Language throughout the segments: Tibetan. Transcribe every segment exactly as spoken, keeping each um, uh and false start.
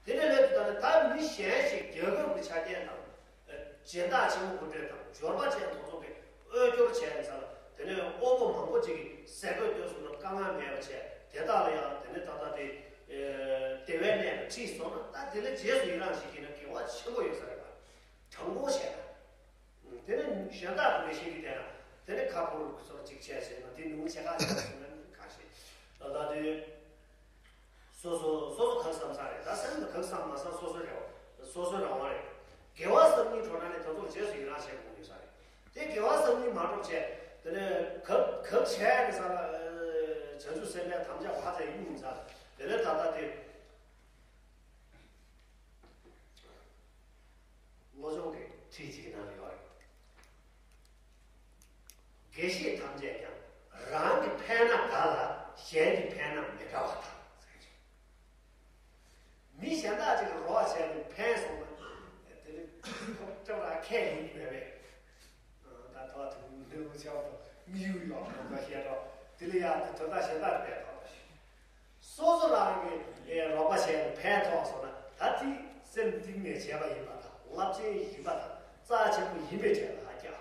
དེ་ནས་ལས་དུ་ད་ནི་ད་མི་གཞན་ཞིག་རྒྱལ་ཁབ་ཀྱི་ཆ་རྐྱེན་དང་། སྦྱིན་བདག་ཆེན་པོ་དགུ་འབྲེལ་དང་འབྱོར་པ་ཅན་དེ་ཚོ་གི་དབུལ་སྐྱོར་བྱས་ནས་ས་ལ་དེ་ནས་དབུལ་པོ་མང་པོ་ཅིག་གི་ཟས་གོས་སྡོད་གསུམ་ལ་དཀའ་ངལ་མེད་པ་བྱས། དེ་དག་ལ་ཡང་དེ་ནས་ད་ལྟ་དེ་བདེ་བའི་གནས་ལ་ཁྲིད་སོང་ན། ད་དེ་ལ་རྗེས་སུ་ཡི་རང་ཞིག་བགྱིས་ན་དགེ་བ་ཆེན་པོ་ཡོད་ས་རེད་པ། དྲང་པོ་བཤད་ན། དེ་ནས་གཞན་དག་གི་མི་ཤེས་ཀྱི་བསྡད་ན། དེ་ནས་ཁ་ཕོར་སོར་གཅིག་བྱས་བྱས་ན་དེ་ནུ་ཆེ་ཁ་ཆེ་ཟེར་ན་གང་ཤེས། ད་ལྟ་དེ། སོ་སོ་སོ་སོ་གང་བསམ་ས་རེད། ད་སེམས་ལ་གང་བསམ་མ་བསམ་སོ་སོའི་རེ་བ། སོ་སོའི་རང་དབང་རེད། དགེ་བ་བསམ་སྙིང་བྲོ་ན་ནས་དེ་ཚོར་རྗེས་སུ་ཡི་རང་བྱེད་དགོས་ཡོད་ས་རེད། དེ་དགེ་བ་བསམ་སྙིང་མ་བྲོ་བྱས། དེ་ནས་གབ་གབ་བྱས་ནས་ས་ལ་བྱང་ཆུབ་སེམས་དཔའི་དམ་བཅའ་བག་ཙམ་ཡིན་ཡིན་ས། དེ་ནས་ད་ལྟ་དེ། བློ་སྦྱོང་གི་ཁྲིད་ཅིག་གི་ནང་ལ་ཡོད་རེད། དགེ་བཤེས་ཐམས་ཅད་ཀྱང་རང་གི་ཕན་ན་དགའ་ལ་གཞན་གྱི་ཕན་ན་མི་དགའ་བ་དང་། མི་གཞན་དག་ཅིག་གི་རོགས་བྱས་ནས་ཕན་སོང་ན་དེ་ནི་སྐྱབས་ར་ཁས་ལེན་གྱི་མེད་པས། ད་ཐོག་ཐུག་འདོད་ཆགས་པ་མི་ཡུལ་ཡོག་མང་པོ་བཤད་རོགས། དེ་ལ་ཡང་དེ་དོན་དག་གཞན་དག་རེད་པས་དོགས་པ་ཞིག་སོ་སོ་རང་གི་རོགས་པ་བྱས་ནས་ཕན་ཐོགས་སོང་ན། ད་དེ་སེམས་གཏིང་ནས་བྱས་པ་ཡིན་པ་དང་། རླབས་ཆེན་ཡིན་པ་དང་། རྩ་ཆེན་པོ་ཡིན་པའི་གྲས་ལ་ཀྱང་།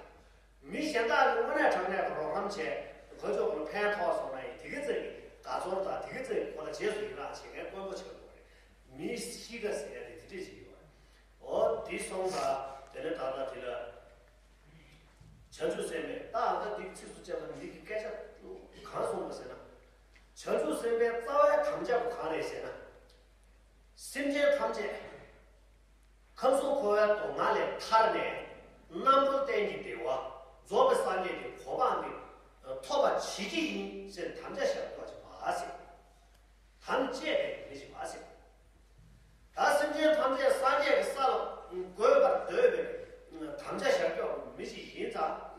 མི་གཞན་དག་གིས་དངོས་གནས་དྲང་གནས་ཀྱི་རོགས་རམ་བྱས། ཁོ་ཚོ་ཁོ་ལ་ཕན་ཐོགས་སོང་ན་ཡང་དེ་ག་ཙམ་གྱི་དགའ་ཚོར་དང་། དེ་ག་ཙམ་གྱི་ཁོ་ལ་རྗེས་སུ་ཡི་རང་བྱེད་མཁན་དཀོན་པོ་ཆགས་ཡོད་རེད། མིའི་གཤིས་ཀ་ཟེར་ཡ་དེ་དེ་འདྲས་ཞིག་ཡོད་རེད། འོ་དེ་སོང་ཙང་དེ་ནས་ད་ལྟ་དེ་ལ། བྱང་ཆུབ་སེམས་དཔས་ད་ཨ་ད་འདི་ཚིགས་སུ་བཅད་པ་འདི་གི་སྐད་ཆ་གང་གསུངས་པ་ཟེར་ན། བྱང་ཆུབ་སེམས་དཔའི་རྩ་བའི་དམ་བཅའ་པོ་གང་རེད་ཟེར་ན། སེམས་ཅན་ཐམས་ཅད་ཁམས་གསུམ་འཁོར་བའི་སྡུག་བསྔལ་ལས་ཐར་ནས་རྣམ་གྲོལ་གཏན་གྱི་བདེ་བ་རྫོགས་པའི་སངས་རྒྱས་ཀྱི་གོ་འཕང་འདི་ཐོབ་པར་བྱེད་ཀྱི་ཡིན་ཟེར་དམ་བཅའ་བཞག་པ་ཅིག་མ་ཟད། དམ་བཅས་པའི་མི་ཞིག་མ་ཟད། ད་སེམས་ཅན་ཐམས་ཅད་སངས་རྒྱས་ཀྱི་ས་ལ་འགོད་པར་འདོད་པའི་དམ་བཅའ་བཞག་ཀྱོག་མི་ཞིག་ཡིན་ཙང་།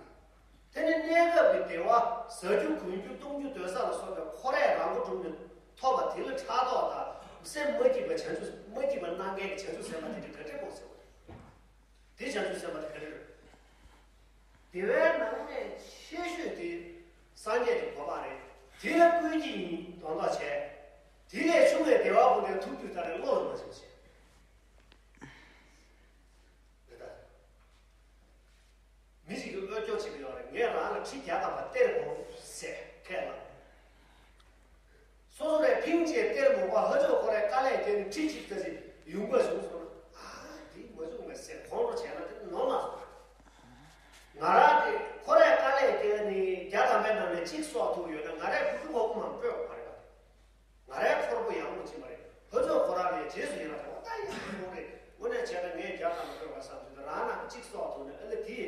དེ་ནི་གནས་སྐབས་ཀྱི་བདེ་བ་ཟ་རྒྱུ་གོན་རྒྱུ་བཏུང་རྒྱུ་སྡོད་ས་ལ་སོགས་པའི་ཁོ་རས་རང་མགོ་བཀྲུམ་ནས་ཐོབ་པ་དེ་ལ་ཕྲག་དོག་དང་སེམས་མ་སྐྱིད་པ་བྱང་ཆུབ་མ་སྐྱིད་པ་གནང་མཁན་གྱི་བྱང་ཆུབ་སེམས་དཔའ་དེ་འདྲ་ག་འདྲ་དགོས་ཟེར་བ་རེད། དེ་བྱང་ཆུབ་སེམས་དཔའ་དེ་ག་རེ་རེད། བདེ་བའི་ནང་ནས་ཆེ་ཤོས་དེ་སངས་རྒྱས་ཀྱི་གོ་འཕང་རེད། དེ་ལ་བཀོལ་གྱི་ཡིན་དོན་དག་བྱས། དེ་ལས་ཆུང་བའི་བདེ་བ་ཀུན་ཀྱང་ཐུབ་དུས་ལྟར་བློ་ལ་མ་འཆར་བྱས། རེད་ད། མི་ཞིག་གིས་དབུལ་སྐྱོར་བྱེད་ཀྱི་ཡོད་རེད། ངས་རང་ལ་ཁྲི་བརྒྱ་ཐམ་པ་སྟེར་དགོས་ཟེར་ཁས་བླངས། སོ་སོ་རས་ཕིང་ཅེས་སྟེར་མོ་བ་ཧ་ཅོ་ཁོ་རས་དཀའ་ལས་བརྒྱབ་ནས་ཁྲི་གཅིག་ཙམ་ཞིག་ཡོང་པ་བྱུང་སོང་ན། ཨ་འདི་མ་བྱུང་བས་ཟེར་ཁོང་ཁྲོ་བྱས་ན་དེ་ནོར་མ་སོང་། ང་རང་གིས་ཁོ་རས་དཀའ་ལས་བརྒྱབ་ནས་བརྒྱ་ཐམ་པའི་ནང་ནས་གཅིག་གསོག་ཐུབ་ཡོད་ན་ང་རས་དགུ་བཅུ་གོ་དགུ་མང་སྤྲོད་དགོས་མ་རེད་པ། ང་རའི་འཁོར་པོ་ཡག་པོ་ཅིག་མ་རེད། ཧུ་ཚོ་ཁོ་རང་ལས་རྗེས་སུ་ཡི་རང་ཞུ་བ་ད་ཡག་པོ་རེད། དངོས་གནས་བྱས་ན་ངས་རྒྱ་དང་མི་འགྲོ་བ་བསམ་ཚུལ་དུ་རང་ནང་གཅིག་གསོག་ཐུབ་ནས་ཨ་ལེ་དེ་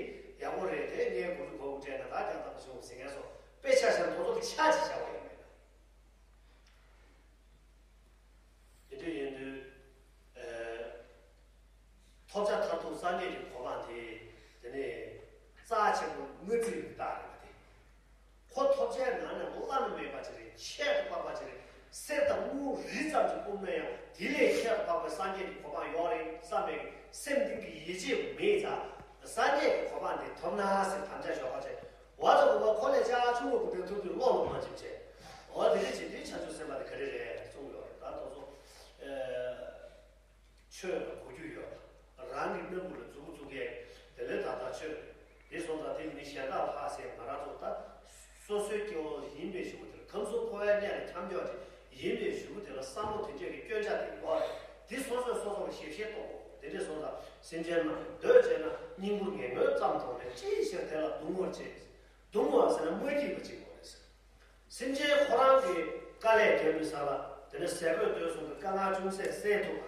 ཡག་པོ་རེད་དེ། ངས་དགུ་བཅུ་གོ་དགུ་སྤྲད་ན་ད་རྒྱ་དང་མི་ཞུ་ཟེར་མཁན་སོགས་དཔེ་ཆ་བཞག་མདོ་ཚོགས་ཆ་ཅིག་བཞག་པ་ཡིན་མེད་ན། དེ་འདྲ་ཡིན་དུས། ཨ། ཐོབ་བྱ་མཐར་ཐུག་སངས་རྒྱས་ཀྱི་གོ་འཕང་དེ། དེ་ནས་རྩ་ཆེན་པོ་དངུལ་རྩིས་རིགས་དག་རེད་པ་དེ། ཁོ་ཐོབ་བྱའི་ནང་ནས་བླ་ན་མེད་པ་ཅིག་རེད། ཁྱད་དུ་འཕགས་པ་ཅིག་རེད། གསེར་དང་དངུལ་རི་ཙམ་གྱིས་སྤུངས་ན་ཡང་དེ་ལས་ཁྱད་དུ་འཕགས་པའི་སངས་རྒྱས་ཀྱི་གོ་འཕང་ཡོད་རེད་བསམ་པའི་སེམས་གཏིང་གི་ཡིད་ཆེས་མེད་ཙང་། སངས་རྒྱས་ཀྱི་གོ་འཕང་དེ་ཐོབ་ན་ཟེར་དམ་བཅའ་ཞོག་ཁ་བྱས། འོ་ཙམ་གོ་བ་ཁོ་ལས་ཅག་ཆུང་ངུ་གུ་དེ་ཐུབ་དུས་བློ་ལ་མ་འཇིགས་བྱས། འོ་དེ་རེད་བྱས་དུས་བྱང་ཆུབ་སེམས་དཔའ་དེ་ག་རེ་རེད་གསུངས་ཡོད་རེད། ད་དོ་ཚོ། ཨ། ཆོས་ལ་གོ་རྒྱུ་ཡོད་པ། རང་གི་སྣ་ཁུག་ལ་མཛུ་གུ་བཙུགས་མཁན་དེ་ལས་ད་ལྟ་ཆོས་རེད། དེ་སོང་ཙང་དེ་མི་གཞན་དག་ལ་ཧ་ཟེར་ང་རང་ཚོ་ད་སོ་སོའི་སྐྱེ་བོ་ཡིན་པའི་གཞུག་གུ་དེ་ལ་ཁམས་གསུམ་འཁོར་བའི་གནས་ལ་འཁྱམས་ཀྱོག་ཅིག་ཡིན་པའི་གཞུག་གུ་དེ་ལ་བསམ་བློ་དེ་འདྲས་ཀྱི་སྐྱོན་ཆ་དེ་ཡོད་རེད། དེ་སོ་སོས་སོ་སོ་ལ་ཞིབ་བཤེར་གཏོང་དགོས། དེ་འདྲས་སོང་ཙང་སེམས་ཅན་རྣམས་ཀྱི་འདོད་བྱས་ན་སྙིང་པོར་ངན་ངོན་ཙམ་མཐོང་ནས་ཅིའི་ཕྱིར་དེ་ལ་སྡུག་བསྔལ་ཅེས། སྡུག་བསྔལ་ཟེར་ན་མ་སྐྱིད་པ་ཅིག་ཡོད་རེད་ཟེར། སེམས་ཅན་ཁོ་རང་གི་དཀའ་ལས་བརྒྱབ་པའི་ས་ལ་དེ་ནས་ཟས་གོས་སྡོད་གསུམ་གྱི་དཀའ་ངལ་ཅུང་ཟད་སེལ་ཐུབ་པ།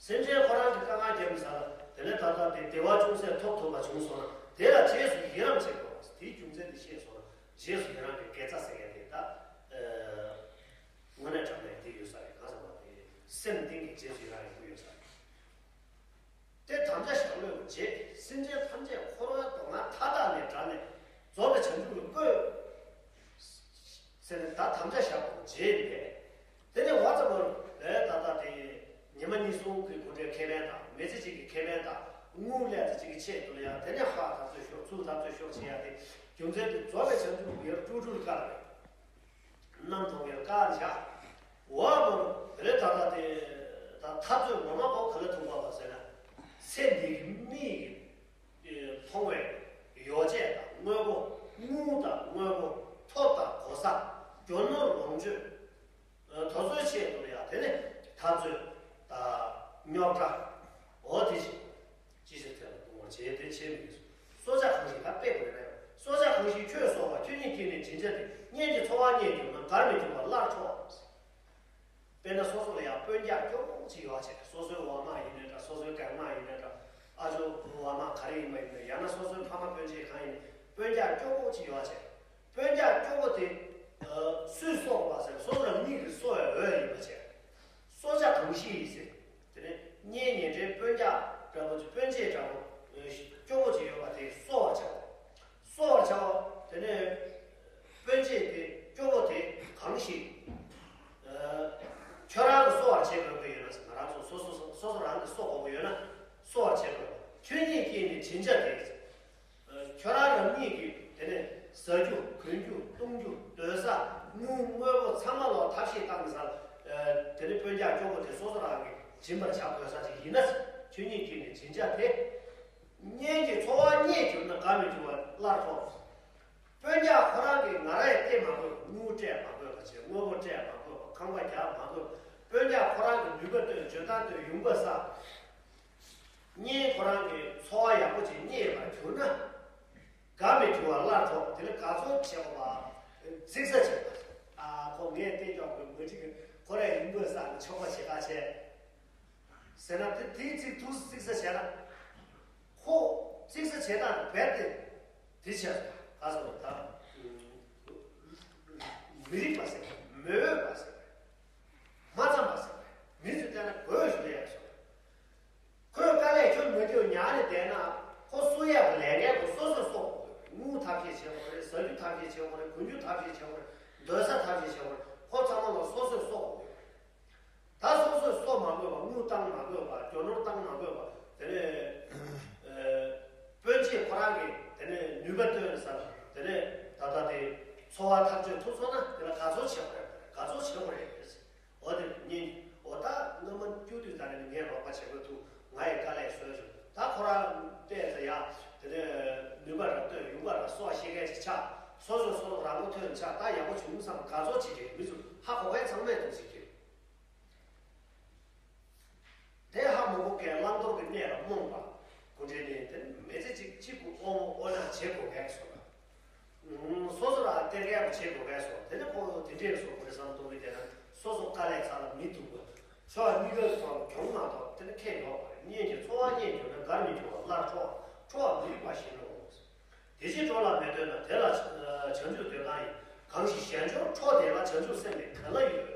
སེམས་ཅན་ཁོ་རང་གི་དཀའ་ངལ་བརྒྱབ་པའི་ས་ལ་དེ་ནས་ད་ལྟ་དེ་བདེ་བ་ཅུང་ཟད་ཐོབ་ཐུབ་པ་བྱུང་སོང་ན་དེ་ལ་རྗེས་སུ་ཡི་རང་བྱེད་དགོས་པ། དེའི་རྒྱུ་མཚན་དེ་ཤེས་སོང་ན་རྗེས་སུ་ཡི་རང་གི་དགེ་རྩ་ཟེར་མཁན་དེ་ད། དངོས་གནས་དྲང་གནས་དེ་ཡོད་ས་རེད། གང་ཟེར་བ་དེ་སེམས་གཏིང་གི་རྗེས་སུ་ཡི་རང་ཡོང་གི་ཡོད་ས་རེད། དེ་དམ་བཅའ་བཞག་ལོས་རྗེས་སེམས་ཅན་ཐམས་ཅད་འཁོར་བའི་སྡུག་བསྔལ་མཐའ་དག་ནས་བསྒྲལ་ནས་རྫོགས་པའི་བྱང་ཆུབ་ལ་བཀོད། ཟེར་ནས་ད་དམ་བཅའ་བཞག་པ་རྗེས་ལས། དེ་ནས་བ་ཙམ་པར་ལས་ད་ལྟ་དེ་ཉི་མ་གཉིས་གསུམ་གྱི་གུང་ཁྲན་ཁེ་ཕན་དང་མི་ཚེ་གཅིག་གི་ཁེ་ཕན་དང་དངུལ་ལས་ཚེ་གཅིག་གི་ཆེད་དུ་ལ་ཡང་དེ་ནས་ཧ་ཐག་ཚོད་ཤོར་ཚུར་ཐག་ཚོད་ཤོར་བྱེད་ཡ་དེ་རྒྱུ་མཚན་དེ་རྫོགས་པའི་བྱང་ཆུབ་ཡར་ཀྲུག་ཀྲུག་དཀར་རེད། གནམ་མཐོང་ཡང་དཀར་བཞག་འོ་མོ་དེ་ལས་ད་ལྟ་དེ་ རྒྱུ་ནོར་ལོངས་སྤྱོད། དེ་ཚོའི་ཆེད་དུ་ཡང་དེ་ནས་འཐབ་རྩོད་དང་རྙོག་དྲ། འོ་དེ་བཞིན་ཅི་ཞིག་ཐེབས་ལ་གཏོང་བ་བྱས་ཏེ་བྱས་མི་དགོས་སོ། སྲོག་ཆགས་གང་ཞིག་ད་དཔེ་དགོས་རེད་ན་ཡང་སྲོག་ཆགས་གང་ཞིག་ཁྱོད་སོགས་པ་ཁྱོད་ཉིད་ཀྱིས་ནི་བྱིན་ཆགས་ཏེ་གཉེན་གྱི་འཚོ་བ་བརྙས་གྱུར་ན་དགར་མི་འགྱུར་བ་སླར་འཕྲོག་དཔེར་ན་སོ་སོ་ལ་ཡང་དཔོན་རྒྱག་སྐྱོ་པོ་ཅིག་ཡོད་བྱས། སོ་སོའི་འོག་མ་ཡིན་ནའི་འདྲ། སོ་སོའི་རྒན་མ་ཡིན་ནའི་འདྲ། ཨ་ཇོ་འོག་མ་ག་རེ་ཡིན་པ་ཡིན་ནའི། ཡང་ན་སོ་སོའི་ཕ་མ་སྤུན་མཆེད་གང་ཡིན་ནའི་དཔོན་རྒྱག་སྐྱོ་པོ་ཅིག་ཡོད་བྱས། དཔོན་རྒྱག་སྐྱོ་པོ་དེ་སུས་གསོ་དགོས་པ་ཟེར་ན་སོ་སོ་རང་ཉིད་ཀྱིས་གསོ་བའི་འོས་ཡིན་པ་བྱས། སྲོག་ཆགས་གང་ཞིག་ཡིན་ཟེར། དེ་ནས་གཉེན་ཉེ་འབྲེལ་དཔོན་རྒྱག་འདྲ་པོ་ཅིག་སྤུན་མཆེད་འདྲ་པོ་སྐྱོ་པོ་ཅིག་ཡོད་པ་དེ་གསོ་བར་བྱའོ། གསོ་བར་བྱའོ། དེ་ནས་སྤུན་མཆེད་དེ་སྐྱོ་པོ་དེ་གང་ཞིག་ཁྱོད་རང་གིས་གསོ་བར་བྱེད་དགོས་ཀྱི་ཡོད་ན་ཟེར། ང་རང་ཚོ་སོ་སོ་སོ་སོ་རང་གིས་གསོ་དགོས་ཀྱི་ཡོད་ན་གསོ་བར་བྱེད་དགོས། ཁྱོད་ཉིད་ཀྱིས་ནི་བྱིན་ཆགས་ཏེ། ཁྱོད་རང་རང་ཉིད་ཀྱིས་དེ་ནས་ཟ་རྒྱུ་གོན་རྒྱུ་བཏུང་རྒྱུ་སྡོད་ས་དངུལ་དངོས་པོ་ཚང་མ་ལོག་ཐབས་ཤེས་བཏང་ས། དེ་ནས་དཔོན་རྒྱག་སྐྱོ་པོ་དེ་སོ་སོ་རང་གིས་སྦྱིན་པར་བྱ་དགོས་ས་ཅིག་ཡིན་ན། ཁྱོད་ཉིད་ཀྱིས་ནི་བྱིན་ཆགས་ཏེ། གཉེན་གྱི་འཚོ་བ་བརྙས་གྱུར་ན་དགའ་མི་འགྱུར་བ་སླར་འཕྲོག་དཔོན་རྒྱག་ཁོ་རང་གིས་ང་རས་སྟེར་མ་དགོས་པ། དངུལ་སྤྲད་མ་དགོས་པ་བྱས། དངོས་པོ་སྤྲད་མ་དགོས་པ། ཁང་པ་རྒྱག་མ་དགོས་པ། དཔོན་རྒྱག་ཁོ་རང་གིས་ནུས་པ་བཏོན། འཇོན་ཐང་བཏོན། ཡོང་འབབ་བསགས། གཉེན་ཁོ་རང་གིས་འཚོ་བ་ཡག་པོ་ཅིག་རྙེད་པར་གྱུར་ན། དགའ་མི་འགྱུར་བ་སླར་འཕྲོག་དེ་ལ་དགའ་ཚོར་བྱེད་དགོས་པ། ཚིག་ཟ་བྱེད་པ། ཨ་ཁོ་ངས་སྟེར་ཀྱོག་དགོས་མ་འགྲིག་གི། ཁོ་རས་ཡོང་འབབ་བསགས་ནས་ཆོག་པ་བྱེད་ཁ་བྱས་ཟེར་ན། དེ་དེའི་ཚིག་ཐུགས་སུ་ཚིག་ཟ་བྱས་ན། ཁོ་ཚིག་ཟ་བྱེད་སྟངས་རྦད་དེ་དེ་བྱས་སོང་། ག་སོང་ད། མི་རིགས་པ་ཟེར། མི་འོས་པ་ཟེར། མ་འཚམས་པ་ཟེར། མི་ཚོས་བལྟས་ན་དགོས་ཞུ་ཡ་སོང་། ཁོས་དཀའ་ལས་ཁྱོན་མི་དེ་ཉར་ནས་བསྡད་ན་ཁོ་གསོ་ཡག་གི་ལས་འགན་ཁོ་སོ་སོས་གསོ་དགོས། དངུལ་ཐབས་ཤེས་བྱེད་དགོས་རེད། ཟ་རྒྱུ་ཐབས་ཤེས་བྱེད་དགོས་རེད། གོན་རྒྱུ་ཐབས་ཤེས་བྱེད་དགོས་རེད། སྡོད་ས་ཐབས་ཤེས་བྱེད་དགོས་རེད། ཁོ་ཚང་མ་ལ་སོ་སོས་གསོ་དགོས། ད་སོ་སོས་གསོ་མ་དགོས་པ། དངུལ་བཏང་མ་དགོས་པ། རྒྱུ་ནོར་བཏང་མ་དགོས་པ། དེ་ནས་ཨ་སྤུན་མཆེད་ཁོ་རང་གིས་དེ་ནས་ནུས་པ་བཏོན་ས་ལ། དེ་ནས་ད་ལྟ་དེ་འཚོ་བ་ཐག་གཅོད་ཐུབ་སོང་ན་དེ་ལ་དགའ་ཚོར་བྱེད་དགོས་རེད། དགའ་ཚོར་བྱེད་དགོས་རེད། འོ་དེ་གཉིས། འོ་ད་སྔོན་མ་སྐྱོ་དུས་ད་ནི་ངས་རོགས་པ་བྱེད་དགོས་ཐུག་ང་ཡི་དཀའ་ལས་བཟོས་བྱུང་། ད་ཁོ་རང་བལྟས་ཚེ་ཡ་དེ་ནས་ནུས་པ་ར་བཏོན། ཡོང་པ་ར་གསོག་ཤེས་མཁན་ཅིག་ཆགས། སོ་སོ་སོ་སོ་རང་མགོ་ཐོན་ཆགས། ད་ཡག་པོ་བྱུང་བསམ་དགའ་ཚོར་བྱེད་ཀྱི་མི་ཚོ་ཧ་གོ་མཁན་ཚང་མས་འདུག་ཟེར་གྱི། དེ་ཧ་མ་གོ་མཁན་བླང་དོར་གྱི་གནས་ལ་རྨོངས་པ། གུ་འདྲེ་ནི་དེ་མི་ཚེ་གཅིག་གཅིག་པུ་ཨོ་མོ་ཨོ་ན་བྱེད་དགོས་མཁན་སོགས་ལ། སོ་སོ་ལ་སྟེར་མཁན་པོ་བྱེད་དགོས་མཁན་སོགས། དེ་ནི་ཁོ་དེ་འདྲས་སོགས་ཁོ་རེ་བསམ་གཏོང་གི་བསྡད་ན་སོ་སོ་དཀའ་ལས་ཚ་ལ་མི་ཐུག་པ། ཕྱོགས་གཉིས་ཀའི་ཐོག་ལ་གྱོང་མ་གཏོགས་དེ་ནི་ཁེ་ཡོད་པ་རེད། གཉེན་གྱི་འཚོ་བ་བརྙས་གྱུར་ན་དགར་མི་འགྱུར་བ་སླར་འཕྲོག་འཕྲོག་པ་མི་རིགས་པ་ཞིག་ནོ། དེ་ཕྱིར་གྲོགས་ལ་མི་ལྟོས་ན་དེ་ལ་བྱང་ཆུབ་འདོད་གང་ཡིན། གང་ཞིག་གཞན་འབྱོར་འཕྲོག་དེ་ལ་བྱང་ཆུབ་སེམས་ནི་ག་ལ་ཡོད།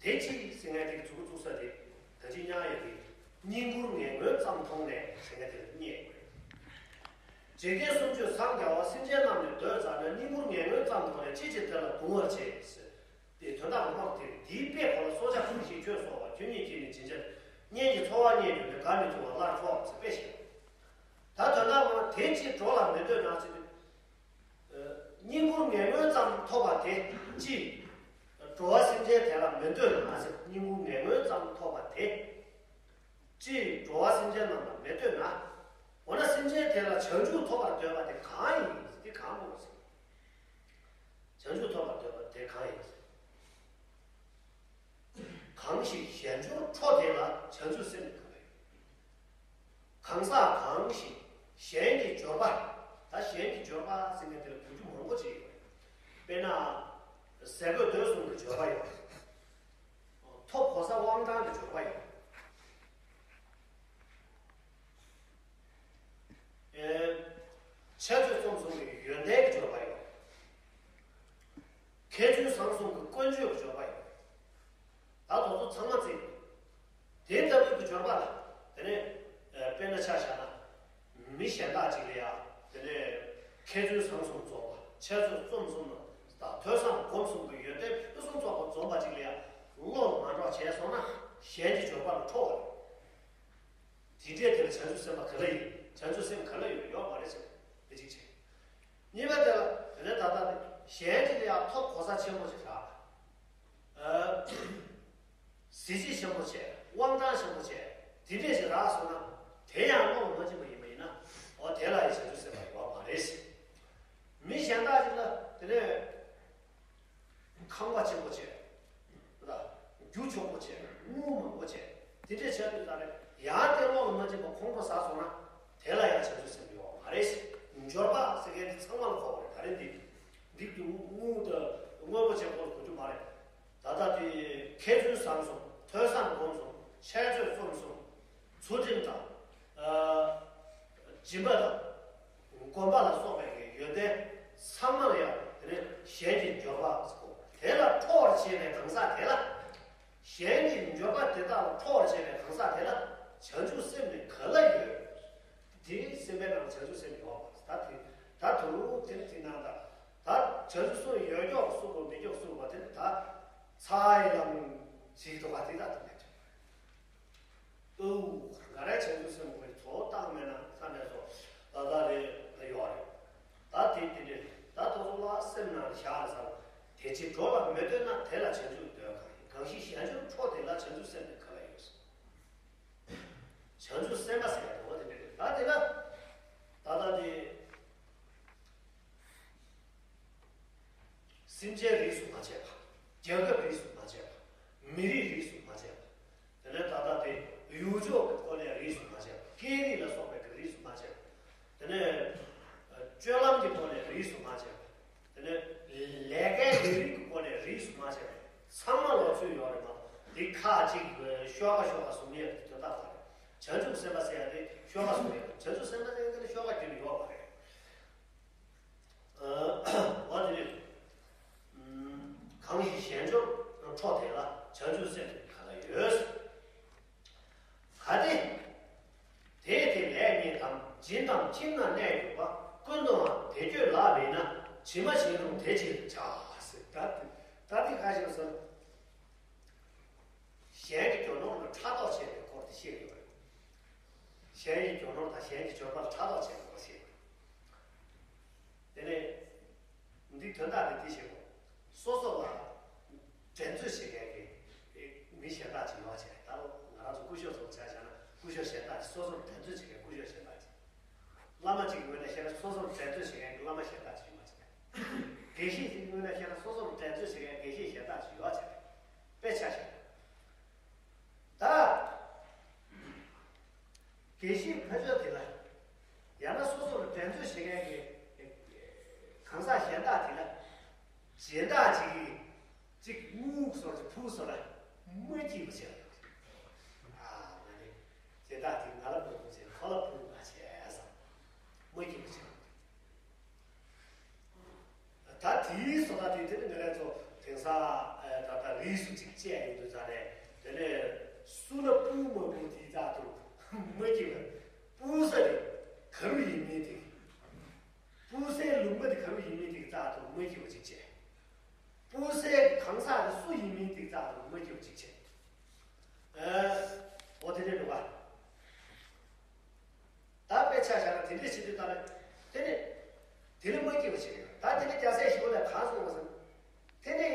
དེ་ཅི་ཟེར་མཁན་དེ་གི་མཛུབ་གུ་བཙུགས་ས་དེ་ད་ཅི་སྙན་ཡོད་གི། བསྙེན་བཀུར་ངན་ངོན་ཙམ་མཐོང་ནས་ཟེར་མཁན་དེ་ལ་བསྙད་དགོས་རེད། འཇིག་རྟེན་སུམ་ཅུ་སངས་རྒྱ་བ་སེམས་ཅན་རྣམས་ནི་འདོད་བྱ་ན། བསྙེན་བཀུར་ངན་ངོན་ཙམ་མཐོང་ནས་ཅི་ཕྱིར་དེ་ལ་གདུང་བར་བྱེད་ཟེར། དེ་དོན་དག་མང་པོ་དེ་རེད། དེའི་དཔེ་གོ་ལ་སྲོག་ཆགས་ཀུན་གྱི་ཁྱོད་སོགས་པ་ཁྱོད་ཉིད་ཀྱིས་ནི་བྱིན་ཆགས། གཉེན་གྱི་འཚོ་བ་བརྙས་གྱུར་ནས་དགའ་མི་འགྱུར་བ་སླར་འཕྲོག་ཟེར་དཔེ་བཤད། ད་དོན་དག་མང་དེ་ཅི་གྲོགས་ལ་མི་ལྟོས་ན་ཟེར་དུས། བསྙེན་བཀུར་ངན་ངོན་ཙམ་ཐོབ་པ་དེ་ཅི། འགྲོ་བ་སེམས་ཅན་དེ་ལ་མི་ལྟོས་ན་ཟེར། བསྙེན་བཀུར་ངན་ངོན་ཙམ་ཐོབ་པ་དེ་ཅི་འགྲོ་བ་སེམས་ཅན་རྣམས་ལ་མི་ལྟོས་ན། འོ་ན་སེམས་ཅན་དེ་ལ་བྱང་ཆུབ་ཐོབ་པར་འདོད་པ་དེ་གང་ཡིན་ཟེར། དེ་གང་དགོས་ཟེར། བྱང་ཆུབ་ཐོབ་པར་འདོད་པ་དེ་གང་ཡིན་ཟེར། གང་ཞིག་གཞན་འབྱོར་འཕྲོག་དེ་ལ་བྱང་ཆུབ་སེམས་ནི་ག་ལ་ཡོད། གང་ཟག་གང་ཞིག་གཞན་གྱི་འབྱོར་པ། ད་གཞན་གྱི་འབྱོར་པ་ཟེར་མཁན་དེ་ལ་གོ་རྒྱུ་མང་པོ་ཅིག་ཡོད་རེད། དཔེར་ན། ཟས་གོས་སྡོད་གསུམ་གྱི་འབྱོར་པ་ཡོད། ཐོབ་གོ་ས་དབང་ཐང་གི་འབྱོར་པ་ཡོད། ཨེ། འཆད་རྩོད་རྩོམ་གསུམ་གྱི་ཡོན་ཏན་གྱི་འབྱོར་པ་ཡོད། མཁས་བཙུན་བཟང་གསུམ་གྱི་ཀུན་སྤྱོད་ཀྱི་འབྱོར་པ་ཡོད། ད་དེ་ཚོ་ཚང་མ་བརྩིས་ནས། དེ་ལྟ་བུའི་གི་འབྱོར་པ་ལ། དེ་ནས། ཨེ། དཔེར་ན་ཆ་བཞག་ན། མི་གཞན་དག་ཅིག་ལ་ཡ། དེ་ནས། མཁས་བཙུན་བཟང་གསུམ་རྫོགས་པ། འཆད་རྩོད་རྩོམ་གསུམ་ལ། ད་ཐོས་བསམ་སྒོམ་གསུམ་གྱི་ཡོན་ཏན་ཕུན་སུམ་ཚོགས་པ་འཛོམས་པ་ཅིག་ལ་ཡ། བློ་མ་འགྲོ་བྱས་སོང་ན་གཞན་གྱི་འབྱོར་པ་ལ་ཁྲོ་བ་རེད། དེ་འདྲའི་དེ་ལ་བྱང་ཆུབ་སེམས་དཔའ་ག་ལ་ཡིན། བྱང་ཆུབ་སེམས་ག་ལ་ཡོད། ཡོད་མ་རེད་ཟེར། དེ་གཅིག་བྱས། གཉིས་པ་དེ་ལ་དེ་ནས་ད་ལྟ་དེ་གཞན་གྱི་ལ་ཡང་ཐོབ་གོ་ས་ཆེན་པོ་ཞིག་རག་ཨ། གཟི་བརྗིད་ཆེན་པོ་བྱས། དབང་ཐང་ཆེན་པོ་བྱས། དེ་འདྲས་ཞིག་རག་སོང་ན་དེ་ཡང་བློ་མ་སྦྱིན་པ་ཡིན་པ་ཡིན་ན། འོ་དེ་ལ་ཡང་བྱང་ཆུབ་སེམས་དཔའ་ཡོད་མ་རེད་ཟེར། མི་གཞན་དག་ཅིག་ལ་དེ་ནས། ཁང་པ་ཆེན་པོ་བྱས། ད་རྒྱུ་ཕྱུག་པོ་བྱས། དངུལ་མང་པོ་བྱས། དེ་འདྲས་བྱས་དུས་ད་རེས་ཡང་དེ་བློ་ལ་མ་འཇིགས་པ་ཁོང་ཁྲོ་ཟ་སོང་ན། དེ་ལ་ཡང་བྱང་ཆུབ་སེམས་ཡོད་མ་རེད། འབྱོར་པ་ཟེར་མཁན་དེ་ཚང་མ་ལ་གོ་བ་རེད། ད་རེས་འདི་འདི་དུས་དངུལ་དང་དངོས་པོ་ཆེན་པོ་ལ་གོ་རྒྱུ་མ་རེད། ད་ལྟ་དེ་མཁས་བཙུན་བཟང་སོང་། ཐོས་བསམ་སྒོམ་སོང་། འཆད་རྩོད་རྩོམ་སོང་། ཚུལ་ཁྲིམས་དང་། ཨ། སྦྱིན་པ་དང་། སྒོམ་པ་ལ་སོགས་པའི་ཡོན་ཏན་ཚང་མ་ལ་ཡང་དེ་ནས་གཞན་གྱི་འབྱོར་པ་ཟེར་གོ། དེ་ལ་ཁྲོ་བར་བྱེད་པའི་གང་ཟག་དེ་ལ། གཞན་གྱི་འབྱོར་པ་དེ་དག་ལ་ཁྲོ་བར་བྱེད་པའི་གང་ཟག་དེ་ལ་བྱང་ཆུབ་སེམས་ནི་ག་ལ་ཡོད། དེའི་སེམས་པའི་ནང་བྱང་ཆུབ་སེམས་ཡོད་པ་ད་དེ་ད་དུ་དེ་ནི་དེ་ནང་ད་ད་བྱང་ཆུབ་སེམས་ཡོད་མགྱོགས་སུ་གོ་མི་མགྱོགས་སུ་གོ་དེ་ནི་ད་ཚ་ཡི་ལམ་ཞིག་འདུག་པ་དེ་ད་དུ་མེད། ཨོ། ང་རའི་བྱང་ཆུབ་སེམས་དཔའི་ཚོགས་བཏང་མེད་ན་ས་འདྲ་སོགས་ལ་ད་རེ་ད་ཡོད་རེད། ད་དེ་དེ་འདྲས་ད་ཐོག་སོ་ལ་སེམས་ནང་བཞག་རེ་ཟ། དེ་ཅི་འགྲོ་ལ་མི་འདོད་ན་དེ་ལ་བྱང་ཆུབ་འདོད་གང་ཡིན། གང་ཞིག་གཞན་འབྱོར་འཕྲོག་དེ་ལ་བྱང་ཆུབ་སེམས་དེ་ག་ལ་ཡོད། བྱང་ཆུབ་སེམས་དཔའ་ཟེར་ཡ་དེ་འོ་དེ་འདྲས་ད་དེ་ལ་ད་ད་དེ། སེམས་ཅན་རིས་སུ་མ་ཆད་པ། རྒྱལ་ཁབ་རིས་སུ་མ་ཆད་པ། མི་རིགས་རིས་སུ་མ་ཆད་པ། དེ་ནས་ད་ལྟ་དེ་ཡུལ་ཕྱོགས་ཀྱི་སྐོར་ནས་རིས་སུ་མ་ཆད་པ། སྐད་རིགས་ལ་སོགས་པའི་གི་རིས་སུ་མ་ཆད་པ། དེ་ནས་སྤྱོད་ལམ་གྱི་སྐོར་ནས་རིས་སུ་མ་ཆད་པ། དེ་ནས་ལས་ཀའི་ལས་རིགས་ཀྱི་སྐོར་ནས་རིས་སུ་མ་ཆད་པ། ཚང་མ་ལོག་ཚུལ་ཡོད་རེད་མ་གཏོགས་དེ་ཁ་ཅིག་ཤོག་ཁ་ཤོག་ཁ་བཟུང་ཡས་དོན་དག་མ་རེད། བྱང་ཆུབ་སེམས་དཔའ་ཟེར་ཡ་དེ་ཤོག་ཁ་བཟུང་ཡས་བྱང་ཆུབ་སེམས་དཔའ་ཟེར་ཡ་དེ་ཤོག་ཁ་རྒྱུན་ཡོད་མ་རེད། འོ་དེ་ནི། གང་ཞིག་གཞན་འབྱོར་འཕྲོག་དེ་ལ་བྱང་ཆུབ་སེམས་ག་ལ་ཡོད། གལ་ཏེ། དེས་དེ་ལས་རྙེད་དམ་སྦྱིན་དང་ཁྱིམ་ན་གནས་གྱུར་པ། ཀུན་ཏུའང་དེ་སྤྱོད་ལག་མེད་ན། ཇི་མ་བཞིན་རུང་དེ་བྱེད་དུ་བྱ། ཟེར་ད་དེ་ད་དེ་ག་ཞིག་ཟེར། གཞན་གྱི་རྒྱུ་ནོར་ལ་ཕྲག་དོག་བྱེད་པའི་སྐོར་དེ་བཤད་ཡོད་རེད། གཞན་གྱི་རྒྱུ་ནོར་དང་གཞན་གྱི་འབྱོར་པ་ལ་ཕྲག་དོག་བྱེད་པའི་སྐོར་བཤད་ཡོད་རེད། དེ་ནས་འདི་དོན་དག་དེ་འདི་བཤད་དགོས། སོ་སོ་ལ་འགྲན་རྩོད་བྱེད་མཁན་གྱི་མི་གཞན་དག་ཅིག་ཡོད་བྱས། ད་ལོ་ང་རང་ཚོ་སྐུ་ཞབས་ཚོ་ཆ་བཞག་ན་སྐུ་ཞབས་གཞན་དག་ཅིག་སོ་སོར་འགྲན་རྩོད་བྱེད་མཁན་སྐུ་ཞབས་གཞན་དག་ཅིག་བླ་མ་གཅིག་གི་ངོས་ནས་བཤད་ན་སོ་སོར་འགྲན་རྩོད་བྱེད་མཁན་གྱི་བླ་མ་གཞན་དག་ཅིག་ཡོད་བྱས། དགེ་བཤེས་ཀྱི་ངོས་ནས་བཤད་ན་སོ་སོར་འགྲན་རྩོད་བྱེད་མཁན་དགེ་བཤེས་གཞན་དག་ཅིག་ཡོད་བྱས། དཔེ་ཆ་བཞག་ན། ད། དགེ་བཤེས་ཕ་ཆོས་དེ་ལ། ཡང་ན་སོ་སོར་འགྲན་རྩོད་བྱེད་མཁན་གྱི་གང་ཟག་གཞན་དག་དེ་ལ། གཞན་དག་ཅིག་གིས་གཅིག་དངུལ་སོགས་ཀྱི་ཕུལ་སོང་ན་མ་སྐྱིད་པ་བྱེད། ཨ་ང་ནི་གཞན་དག་དེ་ང་ལ་མ་ཕུལ་བྱས་ཁོ་ལ་ཕུལ་མ་བྱས་བསམ། མ་སྐྱིད་པ་བྱེད། ད་དེའི་བཟོ་ལྟ་དེ་དེ་ནི་ངེད་རང་ཚོ་དེང་སང་ད་ལྟ་རིས་སུ་གཅིག་བཅད་ཡོང་དུས་ཙང་ནས། དེ་ནས་སུ་ལ་སྤུ་མ་སྤུ་དེའི་རྩ་དུ་མ་སྐྱེ་བར། སྤུ་ས་དེ་ག་རུ་ཡིན་མིན་དེ། སྤུ་སའི་ལུང་པ་དེ་ག་རུ་ཡིན་མིན་དེའི་རྩ་དུ་མ་སྐྱེ་བ་ཅིག་བྱས། སྤུ་སའི་གང་ཟག་དེ་སུ་ཡིན་མིན་དེའི་རྩ་དུ་མ་སྐྱེ་བ་ཅིག་བྱས། ཨ། འོ་དེ་འདྲས་འདུག་ག་ད་དཔེ་ཆ་བཞག་ན་དེ་འདྲས་བྱེད་དུས་ད་ནི། དེ་ནི། དེ་ནི་མ་སྐྱེས་པ་ཞིག་རེད། ད་དེ་ནི་རྒྱལ་སྲས་ཞི་བ་ལྷས་གང་གསུངས་པ་ཟེར། དེ་ནི་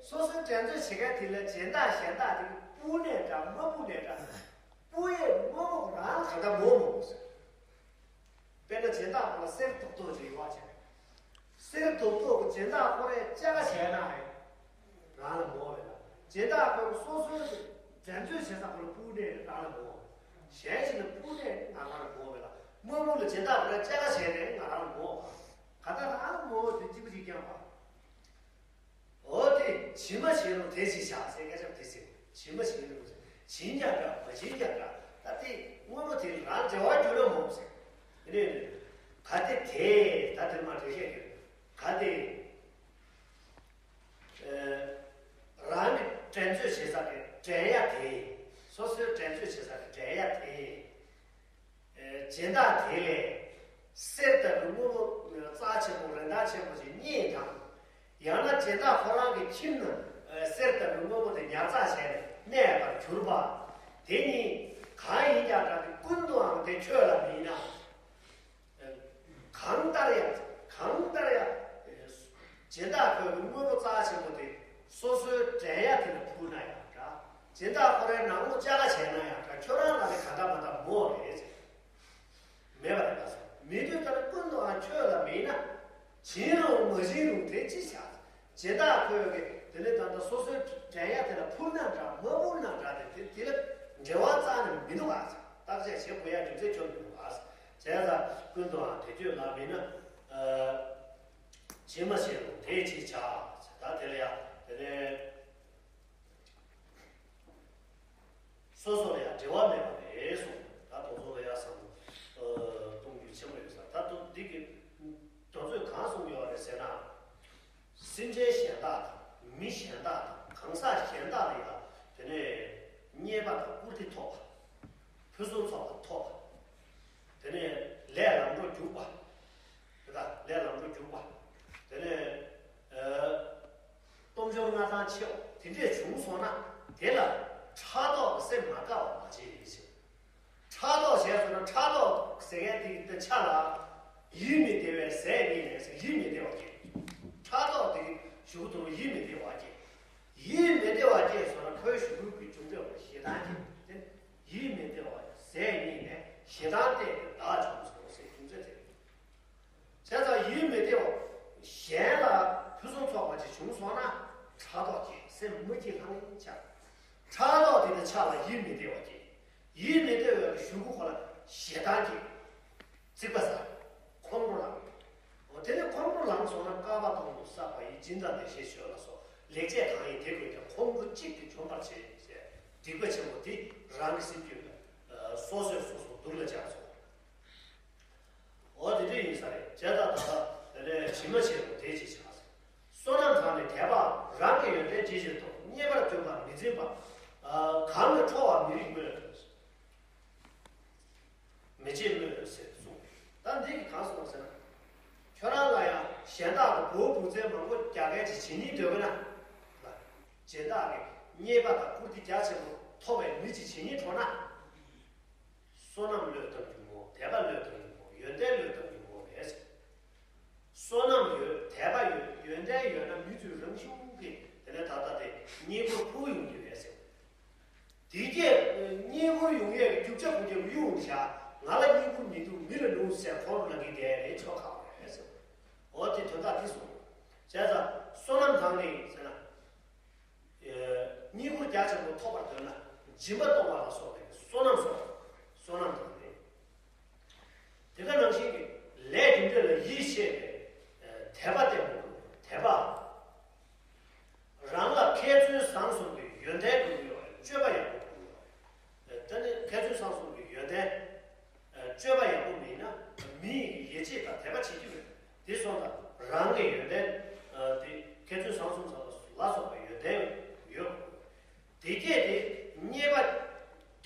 སོ་སོའི་འགྲན་རྩོད་བྱེད་མཁན་དེ་ལ་སྦྱིན་བདག་གཞན་དག་དེ་གིས་སྤུ་ནས་འདྲ་མ་སྤུ་ནས་འདྲ། སྤུ་ཡས་མ་སྤུ་རང་ལ་གང་འདྲ་མོ་མོ་ཟེར། དཔེར་ན་སྦྱིན་བདག་ཁོ་ལ་གསེར་རྡོག་རྡོག་ཅིག་ཡོད་པ་བྱས། གསེར་རྡོག་རྡོག་གི་སྦྱིན་བདག་ཁོ་རས་ཅ་ག་བྱས་ན་ཡང་རང་ལ་མོ་བས་ལ། སྦྱིན་བདག་ཁོ་རང་སོ་སོའི་འགྲན་རྩོད་བྱེད་ས་ཁོ་ལ་སྤུ་ནས་རང་ལ་མོ་བས། གཞན་ཞིག་ལ་སྤུ་ནས་ང་རང་ལ་མོ་བས་ལ། མ་སྤུ་ལ་སྦྱིན་བདག་ཁོ་རས་ཅ་ག་བྱས་ནས་ང་རང་ལ་མོ་བ། ག་ད་རང་ལ་མོ་བ་དེ་གཅིག་པ་གཅིག་རྐྱང་པ། འོ་དེ་ཇི་མ་བཞིན་རུང་དེ་བྱས་བྱ་ཟེར་སྐད་ཆ་དེ་ཟེར། ཇི་མ་བཞིན་རུང་ཟེར། བྱིན་ཀྱང་འདྲ་མ་བྱིན་ཀྱང་འདྲ། ད་དེ་དངོས་པོ་དེ་རང་འབྲེལ་བ་རྒྱུ་ལ་མོ་ཟེར། དེ་ནས་ག་དེ་དེ་ད་དེ་མ་འགྲེལ་བཤད་རྒྱུ་ག་དེ། རང་གི་འགྲན་རྩོད་བྱེད་ས་དེ་འགྲན་ཡ་དེ། སོ་སོའི་འགྲན་རྩོད་བྱེད་ས་དེ་འགྲན་ཡ་དེ། སྦྱིན་བདག་དེ་ལས་གསེར་ལྟ་བུའི་དངོས་པོ་རྩ་ཆེན་པོ་རིན་ཐང་ཆེན་པོ་ཞིག་རྙེད་དང་། ཡང་ན་སྦྱིན་བདག་ཁོ་རང་གི་ཁྱིམ་ན་གསེར་ལྟ་བུའི་དངོས་པོ་དེ་ཉར་ཚགས་བྱས་ནས་གནས་པར་གྱུར་པ། དེ་ཉིད་གང་ཡིན་ཀྱང་འདྲ་སྟེ་ཀུན་ཏུའང་དེ་ཁྱོད་ལ་མིན་ན། གང་ལྟར་ཡང་གང་ལྟར་ཡང་། སྦྱིན་བདག་ཁོས་དངོས་པོ་རྩ་ཆེན་པོ་དེ་སོ་སོའི་འགྲན་ཡ་དེ་ལ་ཕུལ་ན་ཡང་འདྲ། སྦྱིན་བདག་ཁོ་རའི་ནང་ལོགས་ཅ་ག་བྱས་ན་ཡང་འདྲ། ཁྱོད་རང་ལ་ནི་ག་འདྲ་མ་འདྲ་མོ་རེད་ཟེར། མེད་པ་རེད་པ་ཟེར། མེད་དུས་ལྟར་ཀུན་ཏུའང་ཁྱོད་ལ་མིན་ན། བྱིན་རུང་མ་བྱིན་རུང་དེ་ཅི་བྱ། སྦྱིན་བདག་ཁོས་གི་དེ་ནས་ད་ལྟ་སོ་སོའི་འགྲན་ཡ་དེ་ལ་ཕུར་ན་འདྲ་མ་ཕུར་ན་འདྲ་དེ་དེ་དེ་ལ་འབྲེལ་བ་རྩ་ནས་མི་འདུག་ཨ། བརྟག་དཔྱད་བྱེད་དགོས་ཡ་རྒྱུ་མཚན་ཁྱོན་མི་འདུག་ཨ། བྱས་ཙང་ཀུན་ཏུའང་དེ་ཁྱོད་ལ་མིན་ན། ཇི་མ་ཤེས་རུང་དེ་ཅིག་བྱ། ད་དེ་ལ་ཡ་དེ་ནས། སོ་སོ་ལ་ཡང་འབྲེལ་བ་མེད་པ་རེད་གསུངས། ད་དེ་ཚོ་ལ་ཡང་བསམ་བློ་གཏོང་རྒྱུ་ཆེན་པོ་ཡོད་ས། ད་དུང་འདི་གི་དོན་ཚོད་གང་གསུངས་ཡོད་རེད་ཟེར་ན། སེམས་ཅན་གཞན་དག་དང་མི་གཞན་དག་དང་གང་ཟག་གཞན་དག་ལ་ཡང་དེ་ནས་རྙེད་པ་དང་བཀུར་སྟི་ཐོབ་པ། ཕུན་སུམ་ཚོགས་པ་ཐོབ་པ། དེ་ནས་ལས་ལམ་འགྲོ་རྒྱུག་པ། དེ་དག་ལས་ལམ་འགྲོ་རྒྱུག་པ། དེ་ནས་ཨ། སྟོབས་འབྱོར་མངའ་ཐང་ཆེ་བ་དེ་འདྲས་བྱུང་སོང་ན། དེ་ལ་ཕྲག་དོག་གི་སེམས་མ་དགའ་བ་མ་བྱེད་ཟེར། ཕྲག་དོག་བྱས་སོང་ན་ཕྲག་དོག་ཟེར་མཁན་དེ་གི་ཆ་ལ། ཡིད་མི་བདེ་བའི་ཟས་རྙེད་ནས་ཟེར། ཡིད་མི་བདེ་བ་སྐྱེ། ཕྲག་དོག་དེ་གི་གཞུག་ཏུ་ཡིད་མི་བདེ་བ་སྐྱེ། ཡིད་མི་བདེ་བ་སྐྱེས་སོང་ན་ཁོའི་གཞུག་གུ་གི་རྒྱུ་འབྲས་ལ་ཞེ་སྡང་སྐྱེ། དེ་ཡིད་མི་བདེ་བ་ཟས་རྙེད་ནས་ཞེ་སྡང་སྟེ་བདག་བྱུང་སོང་ཟེར་རྒྱུ་མཚན་དེ་རེད། བྱས་ཙང་ཡིད་མི་བདེ་བ། གཞན་ལ་ཕུན་སུམ་ཚོགས་པ་ཅིག་བྱུང་སོང་ན་ཕྲག་དོག་སྐྱེ། སེམས་མི་སྐྱིད་ལྷང་ངེ་ཆགས། ཕྲག་དོག་དེ་དང་ཆ་ལ་ཡིད་མི་བདེ་བ་སྐྱེ། ཡིད་མི་བདེ་བའི་གཞུག་གུ་ཁོ་ལ་ཞེ་སྡང་སྐྱེ། རྩིག་པ་ཟ། ཁོང་ཁྲོ་ལངས། འོ་དེ་ནས་ཁོང་ཁྲོ་ལངས་སོང་ན་བསྐལ་པ་དང་དུ་བསགས་པ་ཡི་སྦྱིན་དང་བདེ་གཤེགས་མཆོད་ལ་སོགས་ལེགས་སྤྱད་གང་ཡིན་དེ་ཀུན་ཀྱང་ཁོང་ཁྲོ་གཅིག་གིས་འཇོམས་པར་བྱེད་ཅེས་སྡིག་པ་ཆེན་པོ་དེ་རང་གི་སེམས་རྒྱུད་ལ་སོ་སོས་སོ་སོ་སྡུག་ལ་སྦྱར་སོང་། འོ་དེ་འདྲ་ཡིན་ས་རེད། བྱས་ཙང་ད་ལྟ་དེ་ནས་ཇི་མ་ཤེས་རུང་དེ་ཅིག་བྱ་ཟེར། བསོད་ནམས་དང་ནི་དད་པའམ། རང་གི་ཡོན་ཏན་ཇི་ཞིག་ཐོབ། རྙེད་པར་འདོད་པ་མི་འཛིན་པ། གང་གིས་ཁྲོ་བར་མི་རིགས་སྨོས། མི་བྱེད་སྨོས་ཟེར་གསུངས། ད་འདི་གིས་གང་གསུངས་ཟེར་ན། ཁྱོད་རང་ལ་ཡང་གཞན་དག་གི་བུ་བུ་བཙན་མང་པོ་རྒྱག་མཁན་ཅིག་བྱེད་སྙིང་འདོད་པ་ན། སྦྱིན་བདག་གིས་རྙེད་པ་དང་བཀུར་སྟི་རྒྱ་ཆེན་པོ་ཐོབ་པའི་མི་ཅིག་བྱེད་སྙིང་འདོད་ན། བསོད་ནམས་བློས་བཏང་རྒྱུ་མོ། དད་པ་བློས་བཏང་རྒྱུ་མོ། ཡོན་ཏན་བློས་བཏང་རྒྱུ་མོ་རེད་ཟེར། བསོད་ནམས་ཡོད། དད་པ་ཡོད། ཡོན་ཏན་ཡོད་ན་མི་ཚོས་རང་བྱུང་གི་དེ་ནས་ད་ལྟ་དེ་རྙེད་བཀུར་ཕུལ་ཡོང་རྒྱུ་རེད་ཟེར། དེ་གས་རྙེད་བཀུར་ཡོང་ཡས་ཀྱི་རྒྱུ་ཆ་ཁུ་རྒྱབ་གཡུག་བཞག་ང་ལ་རྙེད་བཀུར་མི་འདུག་མི་ལ་ནུས་ཟེར་ཁོང་ལ་གི་དེ་རེད་ཆོག་ག་རེད་ཟེར། འོ་དེ་དོན་དག་དེ་སོང་། བྱས་ཙང་བསོད་ནམས་དང་ནི་ཟེར་ན། རྙེད་བཀུར་རྒྱ་ཆེན་པོ་ཐོབ་པར་འདོད་ན་སྦྱིན་པ་གཏོང་བ་ལ་སོགས་པའི་བསོད་ནམས་སོགས་བསོད་ནམས་དང་ནི། དེ་ག་ནང་བཞིན་གྱི་ལས་རྒྱུ་འབྲས་ལ་ཡིད་ཆེས་པའི་དད་པ་བརྟན་པོ་དགོས། དད་པ། རང་ལ་མཁས་བཙུན་བཟང་གསུམ་གྱི་ཡོན་ཏན་དགོས་ཀྱི་ཡོད་པ། སྤྱོད་པ་ཡག་པོ་དགོས་ཀྱི་ཡོད་པ། ད་ནི་མཁས་བཙུན་བཟང་གསུམ་གྱི་ཡོན་ཏན། སྤྱོད་པ་ཡག་པོ་མེད་ན་མི་ཡི་ཡིད་ཆེས་དང་དད་པ་བྱེད་རྒྱུ་མེད། དེ་སོང་ཙང་རང་གི་ཡོན་ཏན་དེ་མཁས་བཙུན་བཟང་གསུམ་ལ་སོགས་པའི་ཡོན་ཏན་ཡོད། དེ་སྐད་དེ་རྙེད་པ་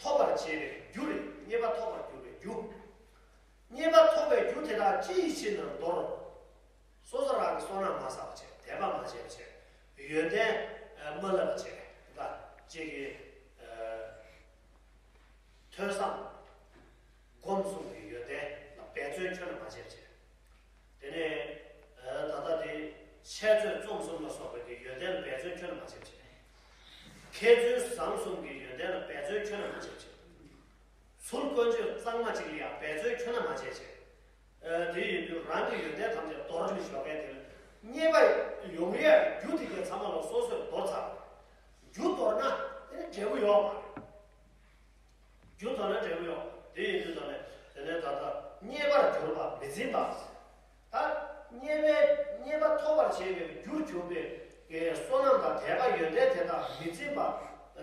ཐོབ་པར་བྱེད་པའི་རྒྱུ་རེད། རྙེད་པ་ཐོབ་པར་འགྱུར་བའི་རྒྱུ། རྙེད་པ་ཐོབ་པའི་རྒྱུ་དེ་དག་ཅི་ཡི་ཕྱིར་ན་མདོར། སོ་སོ་རང་གི་བསོད་ནམས་མ་བསགས་པ་བྱས། དད་པ་མ་བྱས་པ་བྱས། ཡོན་ཏན་མ་བསླབ་པ་བྱས། ད་ཅིག་གི་ཐོས་བསམ་སྒོམ་གསུམ་གྱི་ཡོན་ཏན་ལ་འབད་བརྩོན་ཁྱོན་ནས་མ་བྱས་པ་བྱས། དེ་ནས་ད་ལྟ་དེ་འཆད་རྩོད་རྩོམ་གསུམ་ལ་སོགས་པའི་གི་ཡོན་ཏན་ལ་འབད་བརྩོན་ཁྱོན་ནས་མ་བྱས་པ་བྱས། མཁས་བཙུན་བཟང་གསུམ་གྱི་ཡོན་ཏན་ལ་འབད་བརྩོན་ཁྱོན་ནས་མ་བྱས་པ་བྱས། ཚུལ་དཀོན་མཆོག་གཙང་མ་གཅིག་ལ་ཡང་འབད་བརྩོན་ཁྱོན་ནས་མ་བྱས་བྱས། དེ་ཡིན་དུས་རང་གི་ཡོན་ཏན་ཐམས་ཅད་འདོར་ནས་ཞོགས་ཀས་དེ་ལ་རྙེད་པ་ཡོང་ཡས་རྒྱུ་དེ་གའི་ཚང་མ་ལ་སོ་སོས་འདོར་ཚར། རྒྱུ་འདོར་ན་དེ་ནི་འབྲས་བུ་ཡོད་མ་རེད། རྒྱུ་འདོར་ན་འབྲས་བུ་ཡོད། དེ་ཡིན་དུས་ད་ནི་དེ་ནས་ད་ལྟ་རྙེད་པར་གྱུར་པ་མི་འཛིན་པ། ད་རྙེད་པའི་རྙེད་པ་ཐོབ་པར་བྱེད་པའི་རྒྱུར་གྱུར་པའི་བསོད་ནམས་དང་དད་པ་ཡོན་ཏན་དེ་དག་མི་འཛིན་པ་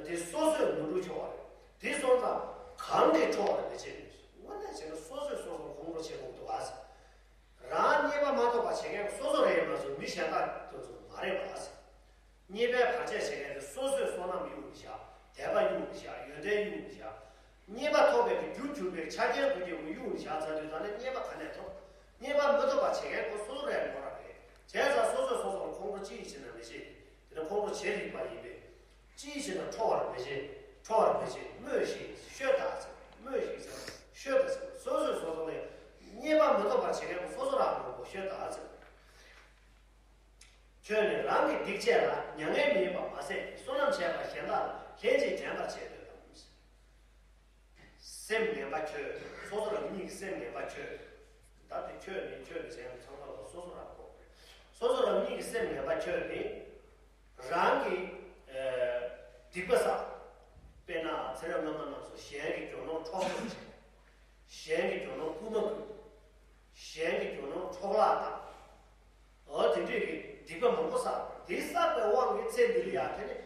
དེ་སོ་སོས་ནོར་འཁྲུལ་ཆོག་པ་རེད། དེ་སོང་ཙང་གང་གིས་ཁྲོ་བར་མི་བྱེད། དངོས་གནས་བྱས་ན་སོ་སོས་སོ་སོར་ཁོང་ཁྲོ་བྱེད་དགོས་འདུག་ག། རང་རྙེད་པ་མ་ཐོབ་པ་བྱེད་མཁན་སོ་སོ་རེད་མ་གཏོགས་མི་གཞན་དག་དེ་ཚོ་མ་རེད་པ། རྙེད་པའི་བར་ཆད་བྱེད་མཁན་དེ་སོ་སོས་བསོད་ནམས་གཡུག་ནས་བཞག་དད་པ་གཡུག་ནས་བཞག་ཡོན་ཏན་གཡུག་ནས་བཞག་རྙེད་པ་ཐོབ་པའི་རྒྱུར་གྱུར་པའི་ཆ་རྐྱེན་ཁུ་རྐྱེན་ཁོ་གཡུག་ནས་བཞག་ཚར་དུས་ད་ནི་རྙེད་པ་ག་ནས་ཐོབ། རྙེད་པ་མི་ཐོབ་པ་བྱེད་མཁན་ཁོ་སོ་སོ་རེད་མོ་ར་རེད། བྱས་ཙང་སོ་སོས་སོ་སོར་ཁོང་ཁྲོ་ཅི་ཡིན་ཕྱིར་ན་མི་བྱེད། དེ་ནི་ཁོང་ཁྲོ་བྱེད་རིགས་པ་ཡིན་པས། ཅི་ཡིན་ཕྱིར་ན་ཁྲོ་བར་མི་བྱེད། ཁྲོ་བར་མི་བྱེད་སྨྲོས་ཤིག་ཤོད་དང་ཟེར། སྨྲོས་ཤིག་ཟེར་ཤོད་དང་ཟེར། སོ་སོས་སོ་སོ་ལ་རྙེད་པ་མི་ཐོབ་པར་བྱེད་མཁན་ཁོ་སོ་སོ་རང་མོ་ཁོ་ཤོད་དང་ཟེར། ཁྱོད་ནི་རང་གི་སྡིག་བྱས་ལ་མྱ་ངན་མི་འདའ་བར་མ་ཟད་བསོད་ནམས་བྱས་པ་གཞན་དག་ལ་ལྷན་ཅིག་འགྲན་པར་བྱེད་འདོད་དམ། སེམས་ངན་པ་ཁྱོད། སོ་སོ་རང་ཉིད་ཀྱི་སེམས་ངན་པ་ཁྱོད། ད་དེ་ཁྱོད་ནི་ཁྱོད་ཀྱི་སེམས་ཚང་མ་ལ་སོ་སོ་རང་གོ། སོ་སོ་རང་ཉིད་ཀྱི་སེམས་ངན་པ་ཁྱོད་ནི་རང་གི་ཨ་སྡིག་པ་བསགས། དཔེར་ན་ཚེ་རབས་སྔ་མ་རྣམས་སུ་གཞན་གྱི་རྒྱུ་ནོར་འཕྲོག་བཅོམ་བྱས། གཞན་གྱི་རྒྱུ་ནོར་རྐུ་མ་རྐུ། གཞན་གྱི་རྒྱུ་ནོར་འཕྲོག་བརླག་བཏང་། འོ་དེ་འདྲས་ཀྱི་སྡིག་པ་མང་པོ་བསགས། དེ་བསགས་པའི་དབང་གིས་ཚེ་འདི་ལ་ཡང་དེ་ནི་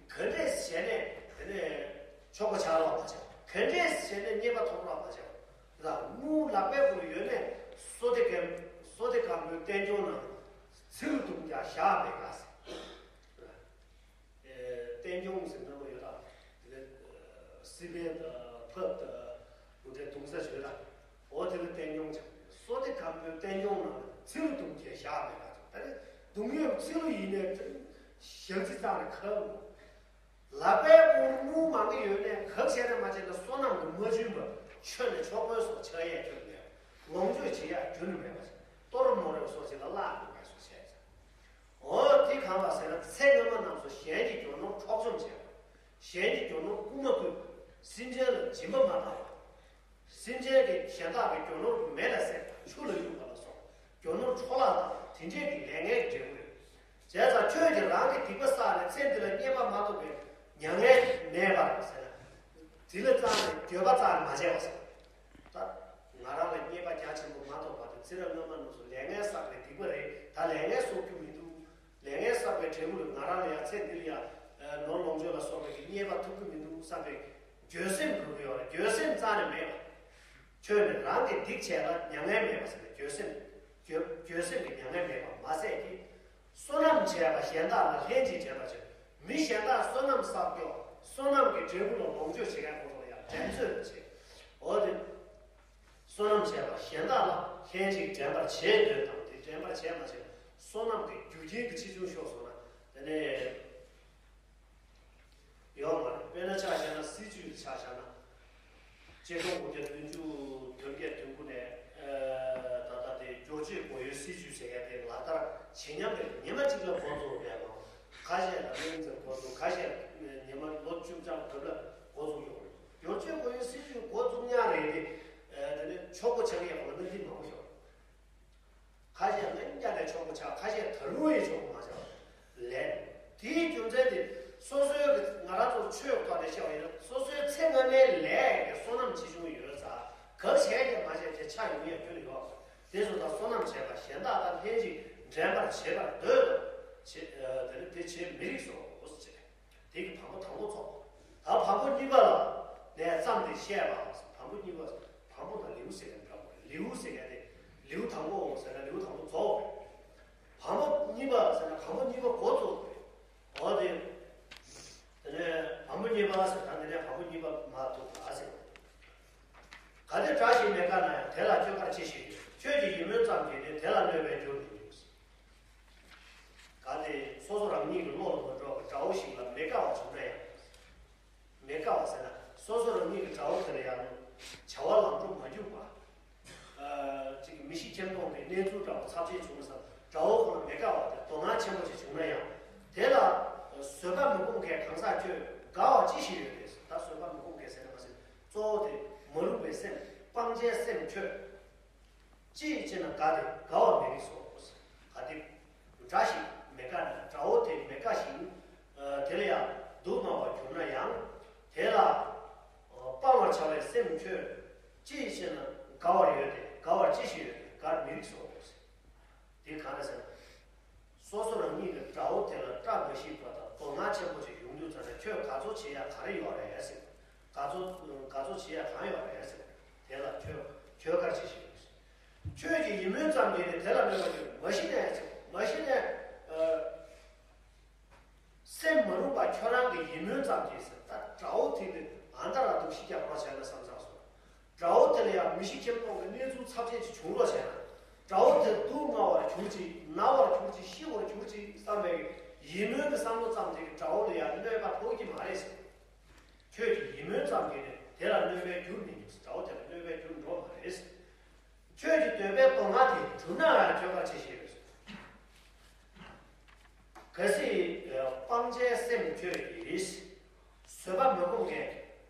ག་འདྲས་བྱས་ནས་དེ་ནས་ཆོག་པ་ཆགས་རོགས་མ་བྱ། ག་འདྲས་བྱས་ནས་རྙེད་པ་ཐོབ་རོགས་མ་བྱ། ད་དངུལ་ལག་པའི་སྐོར་ཡོད་ནས་བསོད་བདེ་གམ་བསོད་བདེ་སྒམ་པོའི་བསྟན་སྐྱོང་ནང་ཚིལ་བཏུང་ཀྱང་བཞག་མེད་ག་ཟེར། ཨེ། བསྟན་སྐྱོང་ཟེར་ན་མ་ཡོད་ད། དེ་ནས་སི་པན་དང་ཕབ་དང་འདི་འདྲའི་བཏུང་ས་ཡོད་ད། འོ་དེ་ལ་བསྟན་སྐྱོང་བྱ། བསོད་བདེ་སྒམ་པོའི་བསྟན་སྐྱོང་ནང་ཚིལ་བཏུང་ཀྱང་བཞག་མེད་ག་ཟེར། ད་ནི་བཏུང་ཡོད་ཚིལ་ཡིན་ནས་ཞག་ཚི་ཙམ་ནས་ཁ་བོ། ལག་པའི་དབུར་དངུལ་མང་གི་ཡོད་ནས་ག་བྱས་ན་མ་བྱས་ན་བསོད་ནམས་ཀྱིས་མ་ལྗོན་པ། མཆོད་ནས་ཆོག་པའི་སོགས་ཆགས་ཡས་ཁྱོན་མེད། ལོངས་སྤྱོད་བྱེད་ཡས་རྒྱུ་ནི་མེད་པ་ཞིག་གཏོར་མོ་རེ་སོགས་ཅིག་ལ་བརླག་དགོས་པའི་སོགས་བྱས་ཙང་། འོ་དེ་གང་ལ་ཟེར་ན་ཚེ་སྔ་མ་རྣམས་སུ་གཞན་གྱི་རྒྱུ་ནོར་འཕྲོག་བཅོམ་བྱས་པ། གཞན་གྱི་རྒྱུ་ནོར་རྐུ་མ་རྐུ། སེམས་ཅན་ལ་སྦྱིན་པ་མ་བཏང་བ། སེམས་ཅན་གྱི་གཞན་དག་གི་རྒྱུ་ནོར་མེ་ལ་བསྲེགས་པ་ཆུ་ལ་གཡུགས་པ་ལ་སོགས་རྒྱུ་ནོར་འཕྲོག་བརླག་དང་དེ་འདྲས་ཀྱི་ལས་ངན་གྱི་འབྲས་བུ་རེད། བྱས་ཙང་ཁྱོད་ཀྱིས་རང་གི་སྡིག་པ་བསགས་ནས་ཚེ་འདི་ལ་རྙེད་པ་མ་ཐོབ་པའི་མྱ་ངན་མེད་པར་ཟེར་ན། དེ་ལ་རྩ་ནས་འགྱོད་པ་རྩ་ནས་མ་བྱས་པ་ཟེར། ད་ང་རང་ལ་རྙེད་པ་རྒྱ་ཆེན་པོ་མ་ཐོབ་བར་དུ་ཚེ་རབས་སྔ་མ་རྣམས་སུ་ལས་ངན་བསགས་པའི་སྡིག་པ་རེད། ད་ལས་ངན་གསོག་རྒྱུ་མི་འདུག་ལས་ངན་བསགས་པའི་འབྲས་བུ་ལ་ང་རང་ལ་ཡང་ཚེ་འདི་ལ་ཡང་ནོར་ལོངས་སྤྱོད་ལ་སོགས་པའི་རྙེད་པ་ཐོབ་ཀྱི་མི་འདུག་བསམ་པའི་འགྱོད་སེམས་དགོས་ཀྱི་ཡོད་རེད། འགྱོད་སེམས་རྩ་ནས་མེད་པ། ཁྱོད་ནི་རང་གི་སྡིག་བྱས་ལ་མྱ་ངན་མེད་པ་ཟེར་ནས་འགྱོད་སེམས། འགྱོད་འགྱོད་སེམས་ཀྱི་མྱ་ངན་མེད་པ་མ་ཟད་ཀྱི། བསོད་ནམས་བྱས་པ་གཞན་དག་ལ་ལྷན་ཅིག་འདྲེན་པར་བྱེད། མི་གཞན་དག་བསོད་ནམས་བསགས་སྐྱོ། བསོད་ནམས་ཀྱི་འབྲས་བུ་ལ་ལོངས་སྤྱོད་བྱེད་མཁན་ཁོ་ཚོ་ལ་ཡང་འགྲན་རྩོད་བྱེད། འོ་དེ། བསོད་ནམས་བྱས་པ་གཞན་དག་ལ་ལྷན་ཅིག་འདྲེན་པར་བྱེད་འདོད་དང་དེ་འདྲེན་པར་བྱེད་མ་བྱེད་བསོད་ནམས་ཀྱི་རྒྱུ་རྐྱེན་གྱི་ཆེ་ཆུང་ཤོར་སོང་ན་དེ་ནས། ཡོད་མ་རེད། དཔེར་ན་ཆ་བཞག་ན་སྲིད་ཇུས་ལ་ཆ་བཞག་ན། ཆིག་སྟོང་དགུ་བརྒྱ་བདུན་ཅུ་དོན་བརྒྱད་དོན་དགུ་ནས་ཨ་ད་ལྟ་དེ་བསྒྱུར་བཅོས་སྒོ་དབྱེའི་སྲིད་ཇུས་ཟེར་ཡ་དེ་ལག་བསྟར་བྱེད་མཉམ་རེད། ཉི་མ་གཅིག་ལ་འགོ་འཛུགས་པའི་ནང་ཁ་ཤས་ལ་གླེང་ཚེ་འགོ་འཛུགས། ཁ་ཤས་ཉི་མ་ལོ་བཅུ་ཙམ་བབས་ལ་འགོ་འཛུགས་ཡོང་རེད། བསྒྱུར་བཅོས་སྒོ་དབྱེའི་སྲིད་ཇུས་འགོ་འཛུགས་མཉམ་རེད་དེ། ཨ་དེ་ནས་ཆོག་པོ་ཆགས་ཡག་ལ་གནད་འགག་མང་པོ་ཡོད་རེད། ཁ་ཤས་ལན་རྒྱག་ནས་ཆོག་པོ་ཆགས། ཁ་ཤས་ད་རུང་ཡང་ཆོག་པོ་མ་ཆགས་ལན། དེའི་རྒྱུ་མཚན་དེ་སོ་སོའི་གི་ང་རང་ཚོ་ཆོས་ཐོག་ནས་བཤད་པ་ཡིན་ན་སོ་སོའི་ཚེ་སྔ་མའི་ལས་ཀྱི་བསོད་ནམས་ཆེ་ཆུང་ཡོད་ཙང་ག་བྱས་ཀྱང་མ་བྱས་ཀྱང་ཆ་ཡོང་ཡ་ཁྱོན་ཡོད། དེ་སོང་ཙང་བསོད་ནམས་བྱས་པ་གཞན་དག་དང་ལྷན་ཅིག་འདྲེན་པར་བྱེད་པར་འདོད་དོ། བྱེད་དེ་ནི་དེ་བྱེད་མི་རིགས་སོ་ཞེས། དེ་གི་བམ་པོ་དང་པོ་རྫོགས། ད་བམ་པོ་གཉིས་པ་ལ་ནས་བརྩམས་ཏེ་བཤད་པ། བམ་པོ་གཉིས་པ། བམ་པོ་དང་ལེའུ་ཟེར་མཁན་འདྲ་པོ་རེད། ལེའུ་ཟེར་མཁན་དེ་ལེའུ་དང་པོ་ཟེར་ན་ལེའུ་དང་པོ་རྫོགས་རེད། བམ་པོ་གཉིས་པ་ཟེར་ན་བམ་པོ་གཉིས་པ་འགོ་རྫོགས་རེད། འོ་དེ། དེ་ནས་བམ་པོ་གཉིས་པ་ཟེར་ན་དེ་ནས་བམ་པོ་གཉིས་པ་མ་ཐུག་ག་ཟེར། གལ་ཏེ་དགྲ་ཞིག་མི་དགའ་ན་ཡང་དེ་ལ་ཁྱོད་དགར་ཅི་ཞིག་ཡོད། ཁྱོད་ཀྱི་ཡིད་སྨོན་ཙམ་གྱིས་ནི་དེ་ལ་གནོད་པའི་རྒྱུར་མི་འགྱུར། གལ་ཏེ་སོ་སོ་རང་ཉིད་ཀྱི་བློ་ལ་མ་འགྲོ་བར་དགྲ་བོ་ཞིག་ལ་མི་དགའ་བ་བྱུང་ན་ཡང་། མི་དགའ་བ་ཟེར་ན་སོ་སོ་རང་ཉིད་ཀྱི་དགྲ་བོ་དེ་ལ་ཡང་བྱ་བ་ལམ་འགྲོ་མ་འཇུག་པ། ཨ་ཅིག་མི་ཤི་ཁྱིམ་སྟོང་གི་གནས་ཚུལ་འདྲ་བོ་ཚབས་ཆེན་བྱུང་ན་ས་དགྲ་བོ་ཁོ་ལ་མི་དགའ་བ་དེ་དོ་སྣང་ཆེན་པོ་ཞིག་བྱུང་ན་ཡང་། དེ་ལ་བཟོད་པ་མི་སྒོམ་མཁན་གང་ཟག་ཁྱོད་དགའ་བ་ཅི་ཞིག་ཡོད་རེད། ད་བཟོད་པ་མི་སྒོམ་མཁན་ཟེར་ན་མ་ཟེར་གཙོ་བོ་དེ་མ་རུངས་པའི་སེམས། སྤང་བྱའི་སེམས་ཁྱོད། ཅིའི་ཕྱིར་ན་དགའ་སྟེ་དགའ་བ་མི་རིགས་སོ། གལ་ཏེ་དགྲ་ཞིག་མི་དགའ་ན་དགྲ་བོ་དེ་མི་དགའ་ཞིང་། དེ་ལ་ཡང་སྡུག་བསྔལ་བ་གྱུར་ན་ཡང་། དེ་ལ་སྤང་བར་བྱ་བའི་སེམས་ཁྱོད། ཅིའི་ཕྱིར་ན་དགའ་བར་ཡོད་དེ་དགའ་བར་ཅི་ཞིག་ཡོད་དེ་དགར་མི་རིགས་སོ། དེ་གང་ལ་ཟེར་ན། སོ་སོ་རང་ཉིད་ཀྱི་དགྲ་བོ་དེ་ལ་བཀྲ་མ་ཤིས་པ་དང་དོ་སྣང་ཆེན་པོ་ཞིག་ཡོང་དུས་ཙམ་ནས་ཁྱོད་དགའ་ཚོར་བྱེད་ཡ་ག་རེ་ཡོད་རེད་ཟེར། དགའ་ཚོར་དགའ་ཚོར་བྱེད་ཡ་གང་ཡོད་རེད་ཟེར། དེ་ལ་ཁྱོད་ཁྱོད་གར་བྱེད་ཞིག་ཡོད་ཟེར། ཁྱོད་ཀྱི་ཡིད་སྨོན་ཙམ་གྱིས་ནི་དེ་ལ་གནོད་པ་ཡོད། མ་གཞི་ནས་ཟེར། མ་གཞི་ནས་ཨ། སེམས་མ་རུངས་པ་ཁྱོད་རང་གི་ཡིད་སྨོན་ཙམ་གྱིས་ཟེར། ད་དགྲ་བོ་དེ་ནི་ཨ་མཐའ་ར་སྡུག་ཤི་རྒྱག་པ་བྱས་ན་བསམ་བསམ་སོང་། དགྲ་བོ་དེ་ལ་ཡང་མི་ཤི་ཁྱིམ་སྟོང་གི་གནས་ཚུལ་ཚབས་ཆེན་ཞིག་བྱུང་རོགས་བྱས་ན། དགྲ་བོ་དེ་སྡུག་བསྔལ་བར་གྱུར་ཅིག་ན་བར་གྱུར་ཅིག་ཤི་བར་གྱུར་ཅིག་བསམ་པའི་ཡིད་སྨོན་གྱི་བསམ་བློ་ཙམ་དེ་གིས་དགྲ་བོ་ལ་ཡང་གནོད་པ་ཕོག་གི་མ་རེད་ཟེར། ཁྱོད་ཀྱི་ཡིད་སྨོན་ཙམ་གྱིས་ནི་དེ་ལ་གནོད་པའི་རྒྱུར་མི་འགྱུར། དགྲ་བོ་དེ་ལ་གནོད་པའི་རྒྱུར་འགྲོ་མ་རེད་ཟེར། ཁྱོད་ཀྱི་འདོད་པའི་དོན་ལྔ་དེ་གྲུབ་ན་ཡང་ཁྱོད་ག་ཅི་ཞིག་རེད། གལ་སྲིད་སྤང་བྱའི་སེམས་ཁྱོད་ཀྱིས། བཟོད་པ་མི་སྒོམ་མཁན།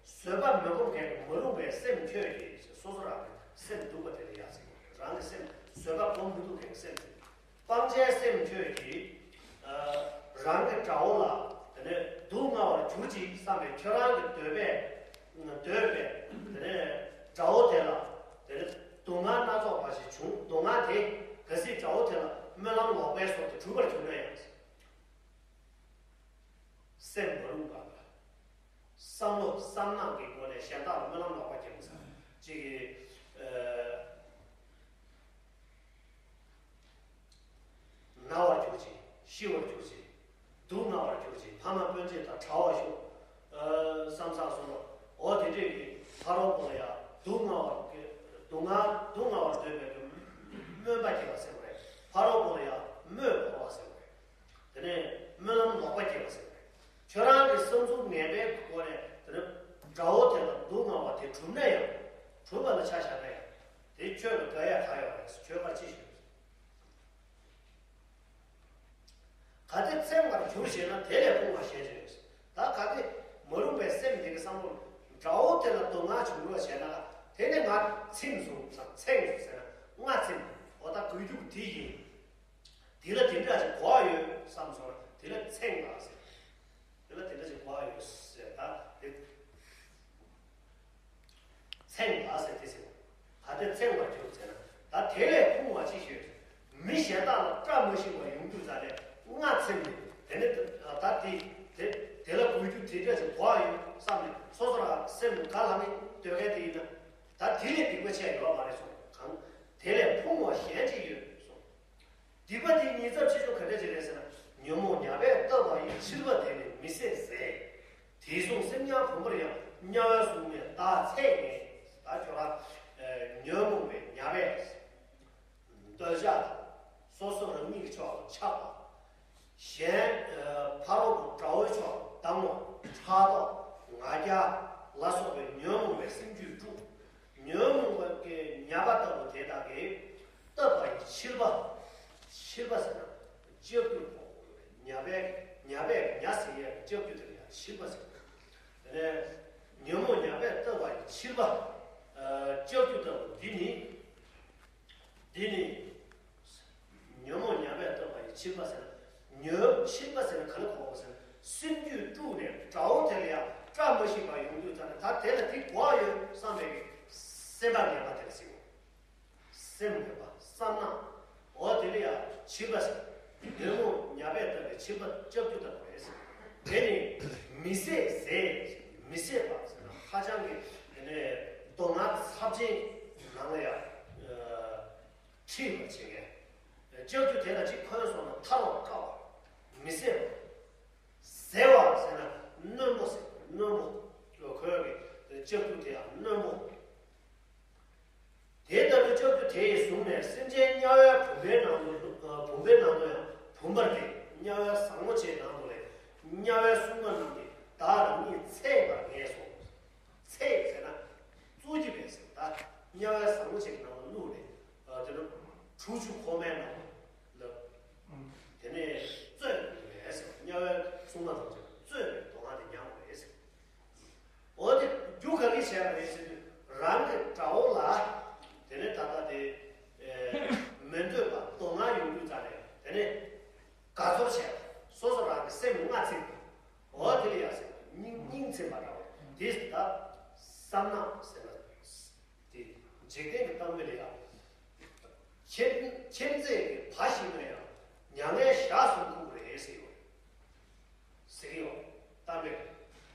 བཟོད་པ་མི་སྒོམ་མཁན་གྱི་མ་རུངས་པའི་སེམས་ཁྱོད་ཀྱིས། སོ་སོ་རང་གི་སེམས་སྡུག་པ་དེ་ལ་ཡ་ཟེར་གྱི་ཡོད། རང་གི་སེམས་བཟོད་པ་སྒོམ་མི་ཐུབ་མཁན་གྱི་སེམས་དེ། སྤང་བྱའི་སེམས་ཁྱོད་ཀྱིས། ཨ། རང་གི་དགྲ་བོ་ལ་དེ་ནས་སྡུག་བསྔལ་བར་གྱུར་ཅིག་བསམ་པའི་ཁྱོད་རང་གི་འདོད་པས། འདོད་པས་དེ་ནས་དགྲ་བོ་དེ་ལ་དེ་ནས་སྡུག་བསྔལ་སྣ་ཚོགས་པ་ཞིག་བྱུང་། སྡུག་བསྔལ་དེ་གལ་སྲིད་དགྲ་བོ་དེ་ལ་སྨོན་ལམ་ལོག་པའི་སོགས་དེ་གྲུབ་པར་གྱུར་ན་ཡང་། སེམས་མ་རུངས་པ་ལ། བསམ་བློ་བསམ་སྣང་གི་སྒོ་ནས་གཞན་དག་ལ་སྨོན་ལམ་ལོག་པ་རྒྱབ་ས་ཅིག་གིས། ཨ། ན་བར་གྱུར་ཅིག་ཤི་བར་གྱུར་ཅིག་སྡུག་བསྔལ་བར་གྱུར་ཅིག་ཕ་མ་སྤུན་མཆེད་དང་བྲལ་བར་ཤོག་ཨ། བསམ་བསམ་སོང་ལ། འོ་དེ་འདྲས་ཀྱི་ཕ་རོལ་པོ་ལ་ཡང་སྡུག་བསྔལ་བར་གྱི་སྡུག་བསྔལ་སྡུག་བསྔལ་བར་འདོད་པའི་གི་སྨོན་པ་སྐྱེ་བ་ཟེར་བ་རེད། ཕ་རོལ་པོ་ལ་ཡང་སྨོད་བོར་བ་ཟེར་བ་རེད། དེ་ནས་སྨོན་ལམ་ལོག་པ་སྐྱེ་བ་ཟེར་བ་རེད། ཁྱོད་རང་གི་བསམ་ཚུལ་ངན་པའི་སྒོ་ནས་དེ་ནས་དགྲ་བོ་དེ་ལ་སྡུག་བསྔལ་བ་དེ་གྲུབ་ན་ཡང་། གྲུབ་པ་ལ་ཆ་བཞག་ན་ཡང་། དེ་ཁྱོད་ལ་དགའ་ཡ་ག་ཡོད་རེད། ཁྱོད་ཀ་ཅི་ཞིག་རེད། གལ་ཏེ་ཚིམ་པར་གྱུར་ཞེ་ན། དེ་ལས་ཕུང་བ་གཞན་ཅི་ཡོད། ད་གལ་ཏེ་མ་རུངས་པའི་སེམས་དེ་གི་བསམ་བློ་དགྲ་བོ་དེ་ལ་སྡུག་བསྔལ་བྱུང་རོགས་བྱས་ན། དེ་ནི་ང་ཚིམ་སོང་ཟེར། ཚིམ་སོང་ཟེར་ན་ང་ཚིམ། འོ་ད་དགོས་རྒྱུ་དེ་ཡིན། དེ་ལ་དེ་འདྲ་ཞིག་གོ་བ་ཡོད་བསམ་སོང་ན་དེ་ལ་ཚིམ་པ་ཟེར། དེ་ལ་དེ་འདྲ་ཞིག་གོ་བ་ཡོད་ཟེར། ད་དེ། ཚིམ་པ་ཟེར་དེ་ཟེར། གལ་ཏེ་ཚིམ་པར་གྱུར་ཟེར་ན། ད་དེ་ལས་ཕུང་བ་ཅི་ཞིག་ཡོད། མི་གཞན་དག་ལ་བཀྲ་མ་ཤིས་པ་ཡོང་རྒྱུ་ཙམ་ལས་ང་ཚིམ་ནས། དེ་ནི་ད་དེ་དེ་དེ་ལ་དགོས་རྒྱུ་དེ་འདྲ་ཞིག་གོ་བ་ཡོད་བསམ་ནས། སོ་སོ་རང་སེམས་ག་ལ་མི་འདོད་མཁན་དེ་ཡིན་ན། ད་དེ་ལས་སྡིག་པ་ཆེ་ཡོད་མ་རེད་གསུངས། གང་དེ་ལས་ཕུང་བ་གཞན་ཅི་ཡོད་གསུངས། སྡིག་པ་དེ་ཉིས་བརྩེགས་ཆེ་ཆུང་ག་འདྲ་ཅིག་རེད་ཟེར་ན། ཉོན་མོངས་ཉ་པས་བཏབ་པ་ཡི་ཕྱིར་པ་དེ་ནི་མི་བཟད་ཟད། དེས་བཟུང་སེམས་ཉག་བུམ་པར་ཡང་། དམྱལ་བའི་སྲུང་མས་བདག་ཚད་ངེས། ད་ཁྱོད་རང་ཉོན་མོངས་པའི་ཉ་པས་འདོད་ཆགས་དང་། སོ་སོ་རང་ཉིད་ཀྱི་ཕྱོགས་ལ་ཆགས་པ། གཞན་ཕ་རོལ་པོ་དགྲ་བོའི་ཕྱོགས་ལ་སྡང་བ། ཕྲག་དོག་ང་རྒྱལ་ལ་སོགས་པའི་ཉོན་མོངས་པའི་སེམས་རྒྱུད་དཀྲུགས། ཉོན་མོངས་པའི་ཉ་པ་ལྟ་བུ་དེ་དག་གིས་བཏབ་པ་ཡི་ཕྱིར་པ། ཕྱིར་པ་ཟེར་ན་ལྕགས་ཀྱུ་གོ། ཉ་པའི་ཉ་པས་ཉ་ཟེར་ཡས་ལྕགས་ཀྱུ་དེ་ལ་ཡང་ཕྱིར་པ་ཟེར། དེ་ནས་ཉོན་མོངས་ཉ་པས་བཏབ་པ་ཡི་ཕྱིར་པ། ལྕགས་ཀྱུ་ལྟ་བུ་འདི་ནི། འདི་ནི། ཉོན་མོངས་ཉ་པས་བཏབ་པ་ཡི་ཕྱིར་པ་ཟེར་ན། ཉོན་ཕྱིར་པ་ཟེར་ན་ག་ལ་གོ་བ་ཟེར་ན། སེམས་རྒྱུད་དཀྲུགས་ནས་དགྲ་བོ་དེ་ལ་ཡང་བཀྲ་མ་ཤིས་པ་ཡོང་དུས་ཙམ་ནས། ད་དེ་ལ་དེ་གོ་བ་ཡོད་བསམ་པའི་སེམས་པ་ངན་པ་དེ་ལ་ཟེར་བ། སེམས་ངན་པ་བསམ་ན། འོ་དེ་ལ་ཡང་ཕྱིར་པ་ཟེར། ཉོན་མོངས་ཉ་པས་བཏབ་པའི་ཕྱིར་པ་ལྕགས་ཀྱུ་ལྟ་བུ་རེད་ཟེར། དེ་ནི་མི་བཟད་ཟད། མི་བཟད་པ་ཟེར་ན་ཧ་ཅང་གི་དེ་ནས་སྡུག་བསྔལ་ཚབས་ཆེན་ནང་ལ་ཡང་། ཁྲིད་པར་བྱེད་མཁན། ལྕགས་ཀྱུ་དེ་ལ་གཅིག་འཁོན་སོང་ན་ཐར་བར་དཀའ་བ། མི་བཟད་པ། ཟད་པ་ཟེར་ན་རྣོན་པོ་ཟེར། རྣོན་པོ། ཁོའི་གི་ལྕགས་ཀྱུ་དེ་ཡང་རྣོན་པོ། དེ་ལྟ་བུའི་ལྕགས་ཀྱུ་དེ་ཡིས་བཟུང་ནས་སེམས་ཅན་དམྱལ་བའི་བུམ་པའི་ནང་དུ། བུམ་པའི་ནང་དུ་ཡང་བུམ་པར་ཏེ། དམྱལ་བའི་ཟབ་མོ་ཆེའི་ནང་དུ་ལས། དམྱལ་བའི་སྲུང་མ་རྣམས་ཀྱིས་བདག་རང་ཉིད་ཚད་པར་ངེས་སོ། ཚད་ཟེར་ན་བཙུགས་ཀྱི་མེད་ཟེར། ད་དམྱལ་བའི་ཟབ་མོ་ཆེ་གི་ནང་ལ་བླུགས་ནས། ཨ། དེ་ནས་གྲུ་ཆུ་ཁོག་མའི་ནང་ལ། དེ་ནས་བཙོས་ཀྱི་མེད་ཟེར། དམྱལ་བའི་སྲུང་མ་ཐམས་ཅད་བཙོས་པའི་སྡུག་བསྔལ་དེ་མྱངས་པ་རེད་ཟེར། འོ་དེ་རྒྱུ་ག་གིས་བྱས་པ་རེད་ཟེར་དུས། རང་གི་དགྲ་བོ་ལ། དེ་ནས་ད་ལྟ་དེ། ཨེ། མི་འདོད་པ་སྡུག་བསྔལ་ཡོང་དུས་ཙམ་ནས། དེ་ནས་དགའ་ཚོར་བྱས་པ། སོ་སོ་རང་གི་སེམས་ང་ཚིག་པ། འོ་དེ་ལ་ཡང་ཟེར། སྙིང་སྙིང་ཚིམ་པ་འདྲ་བོ་དེ། ད་བསམ་ན་ཟེར་ན། དེ་འཇིག་རྟེན་གྱི་གཏམ་དཔེ་ལ་ཡང་། ཁྱིམ་ཁྱིམ་མཚེས་ཀྱི་བ་ཞིག་ན་ཡང་མྱ་ངན་ཞག་གསུམ་ཁུག་རེད་ཟེར་ཡོད། ཟེར་གྱི་ཡོད། གཏམ་དཔེ། དེ་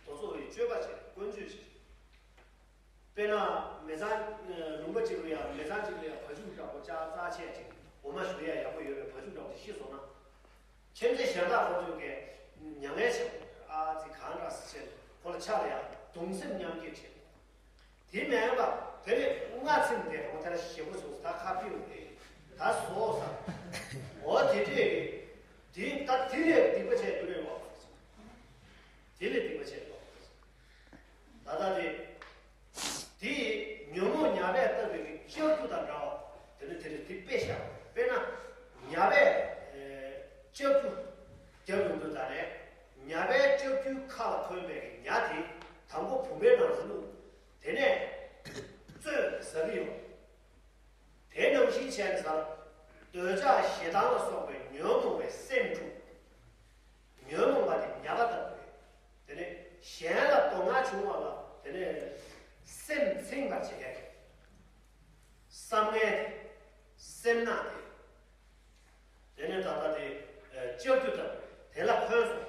ཚོ་ཡི་སྤྱོད་པ་བྱེད། ཀུན་སྤྱོད་བྱེད། དཔེར་ན་མི་ཚང་། ལུང་པ་གཅིག་ལ་ཡང་མི་ཚང་གཅིག་ལ་ཡང་བ་ཕྱུགས་འདྲ་པོ་ཅག་རྩ་ཆེ་ཅིག་འོ་མ་བཞོ་ཡ་ཡག་པོ་ཡོད་པའི་བ་ཕྱུགས་འདྲ་པོ་ཅིག་ཤི་སོང་ན། ཁྱིམ་མཚེས་གཞན་དག་ཁོ་ཚོས་ཀྱིས་མྱ་ངན་བྱས། ཨ་ཙི་གང་འདྲ་ཟེར་བྱས་ཁོ་ལ་ཆ་ལ་ཡང་གདུང་སེམས་མཉམ་སྐྱེད་བྱས། དེ་མིན་པ་དེ་ནི་ང་ཚིག་འདས་རོགས་དེ་ལ་ཞེ་པོ་བྱུང་། ད་ཁ་ཕིའུ་དེ་ད་བཟོ་ས། འོ་དེ་འདྲས་རེད། དེ་ད་དེ་ལས་སྡིག་པ་བྱས་རྒྱུ་རེད་བ། དེ་ལས་སྡིག་པ་བྱས་རྒྱུ། ད་ལྟ་དེ། དེ་ཡིས་ཉོན་མོངས་ཉ་པས་བཏབ་པའི་ལྕགས་ཀྱུ་དང་འདྲ་བ། དེ་ནི་དེ་ལས་དེ་དཔེ་བཞག་དཔེར་ན། ཉ་པས་ལྕགས་ཀྱུ་རྒྱབ་ཡོང་དུས་ད་ནས། ཉ་པའི་ལྕགས་ཀྱུའི་ཁ་ལ་འཁོན་པའི་ཉ་དེ་དང་པོ་བུམ་པའི་ནང་དུ་བླུགས། དེ་ནས་བཙོས་ཟ་གི་ཡོད། དེ་ནང་བཞིན་བྱས་ནས་ཟ། འདོད་ཆགས་ཞེ་སྡང་ལ་སོགས་པའི་ཉོན་མོངས་པའི་སེམས་དྲུག་ཉོན་མོངས་པ་དེ་ཉ་པ་ལྟ་བུ་རེད། དེ་ནས་གཞན་ལ་དོ་སྣང་བྱུང་བ་ལ་དེ་ནས་སེམས་ཚིམ་པར་བྱེད་མཁན་རེད། བསམ་ངན་དེ། སེར་སྣ་དེ། དེ་ནས་ད་ལྟ་དེ་ལྕགས་ཀྱུ་ལྟ་བུ་རེད། དེ་ལ་འཁོན་སོང་།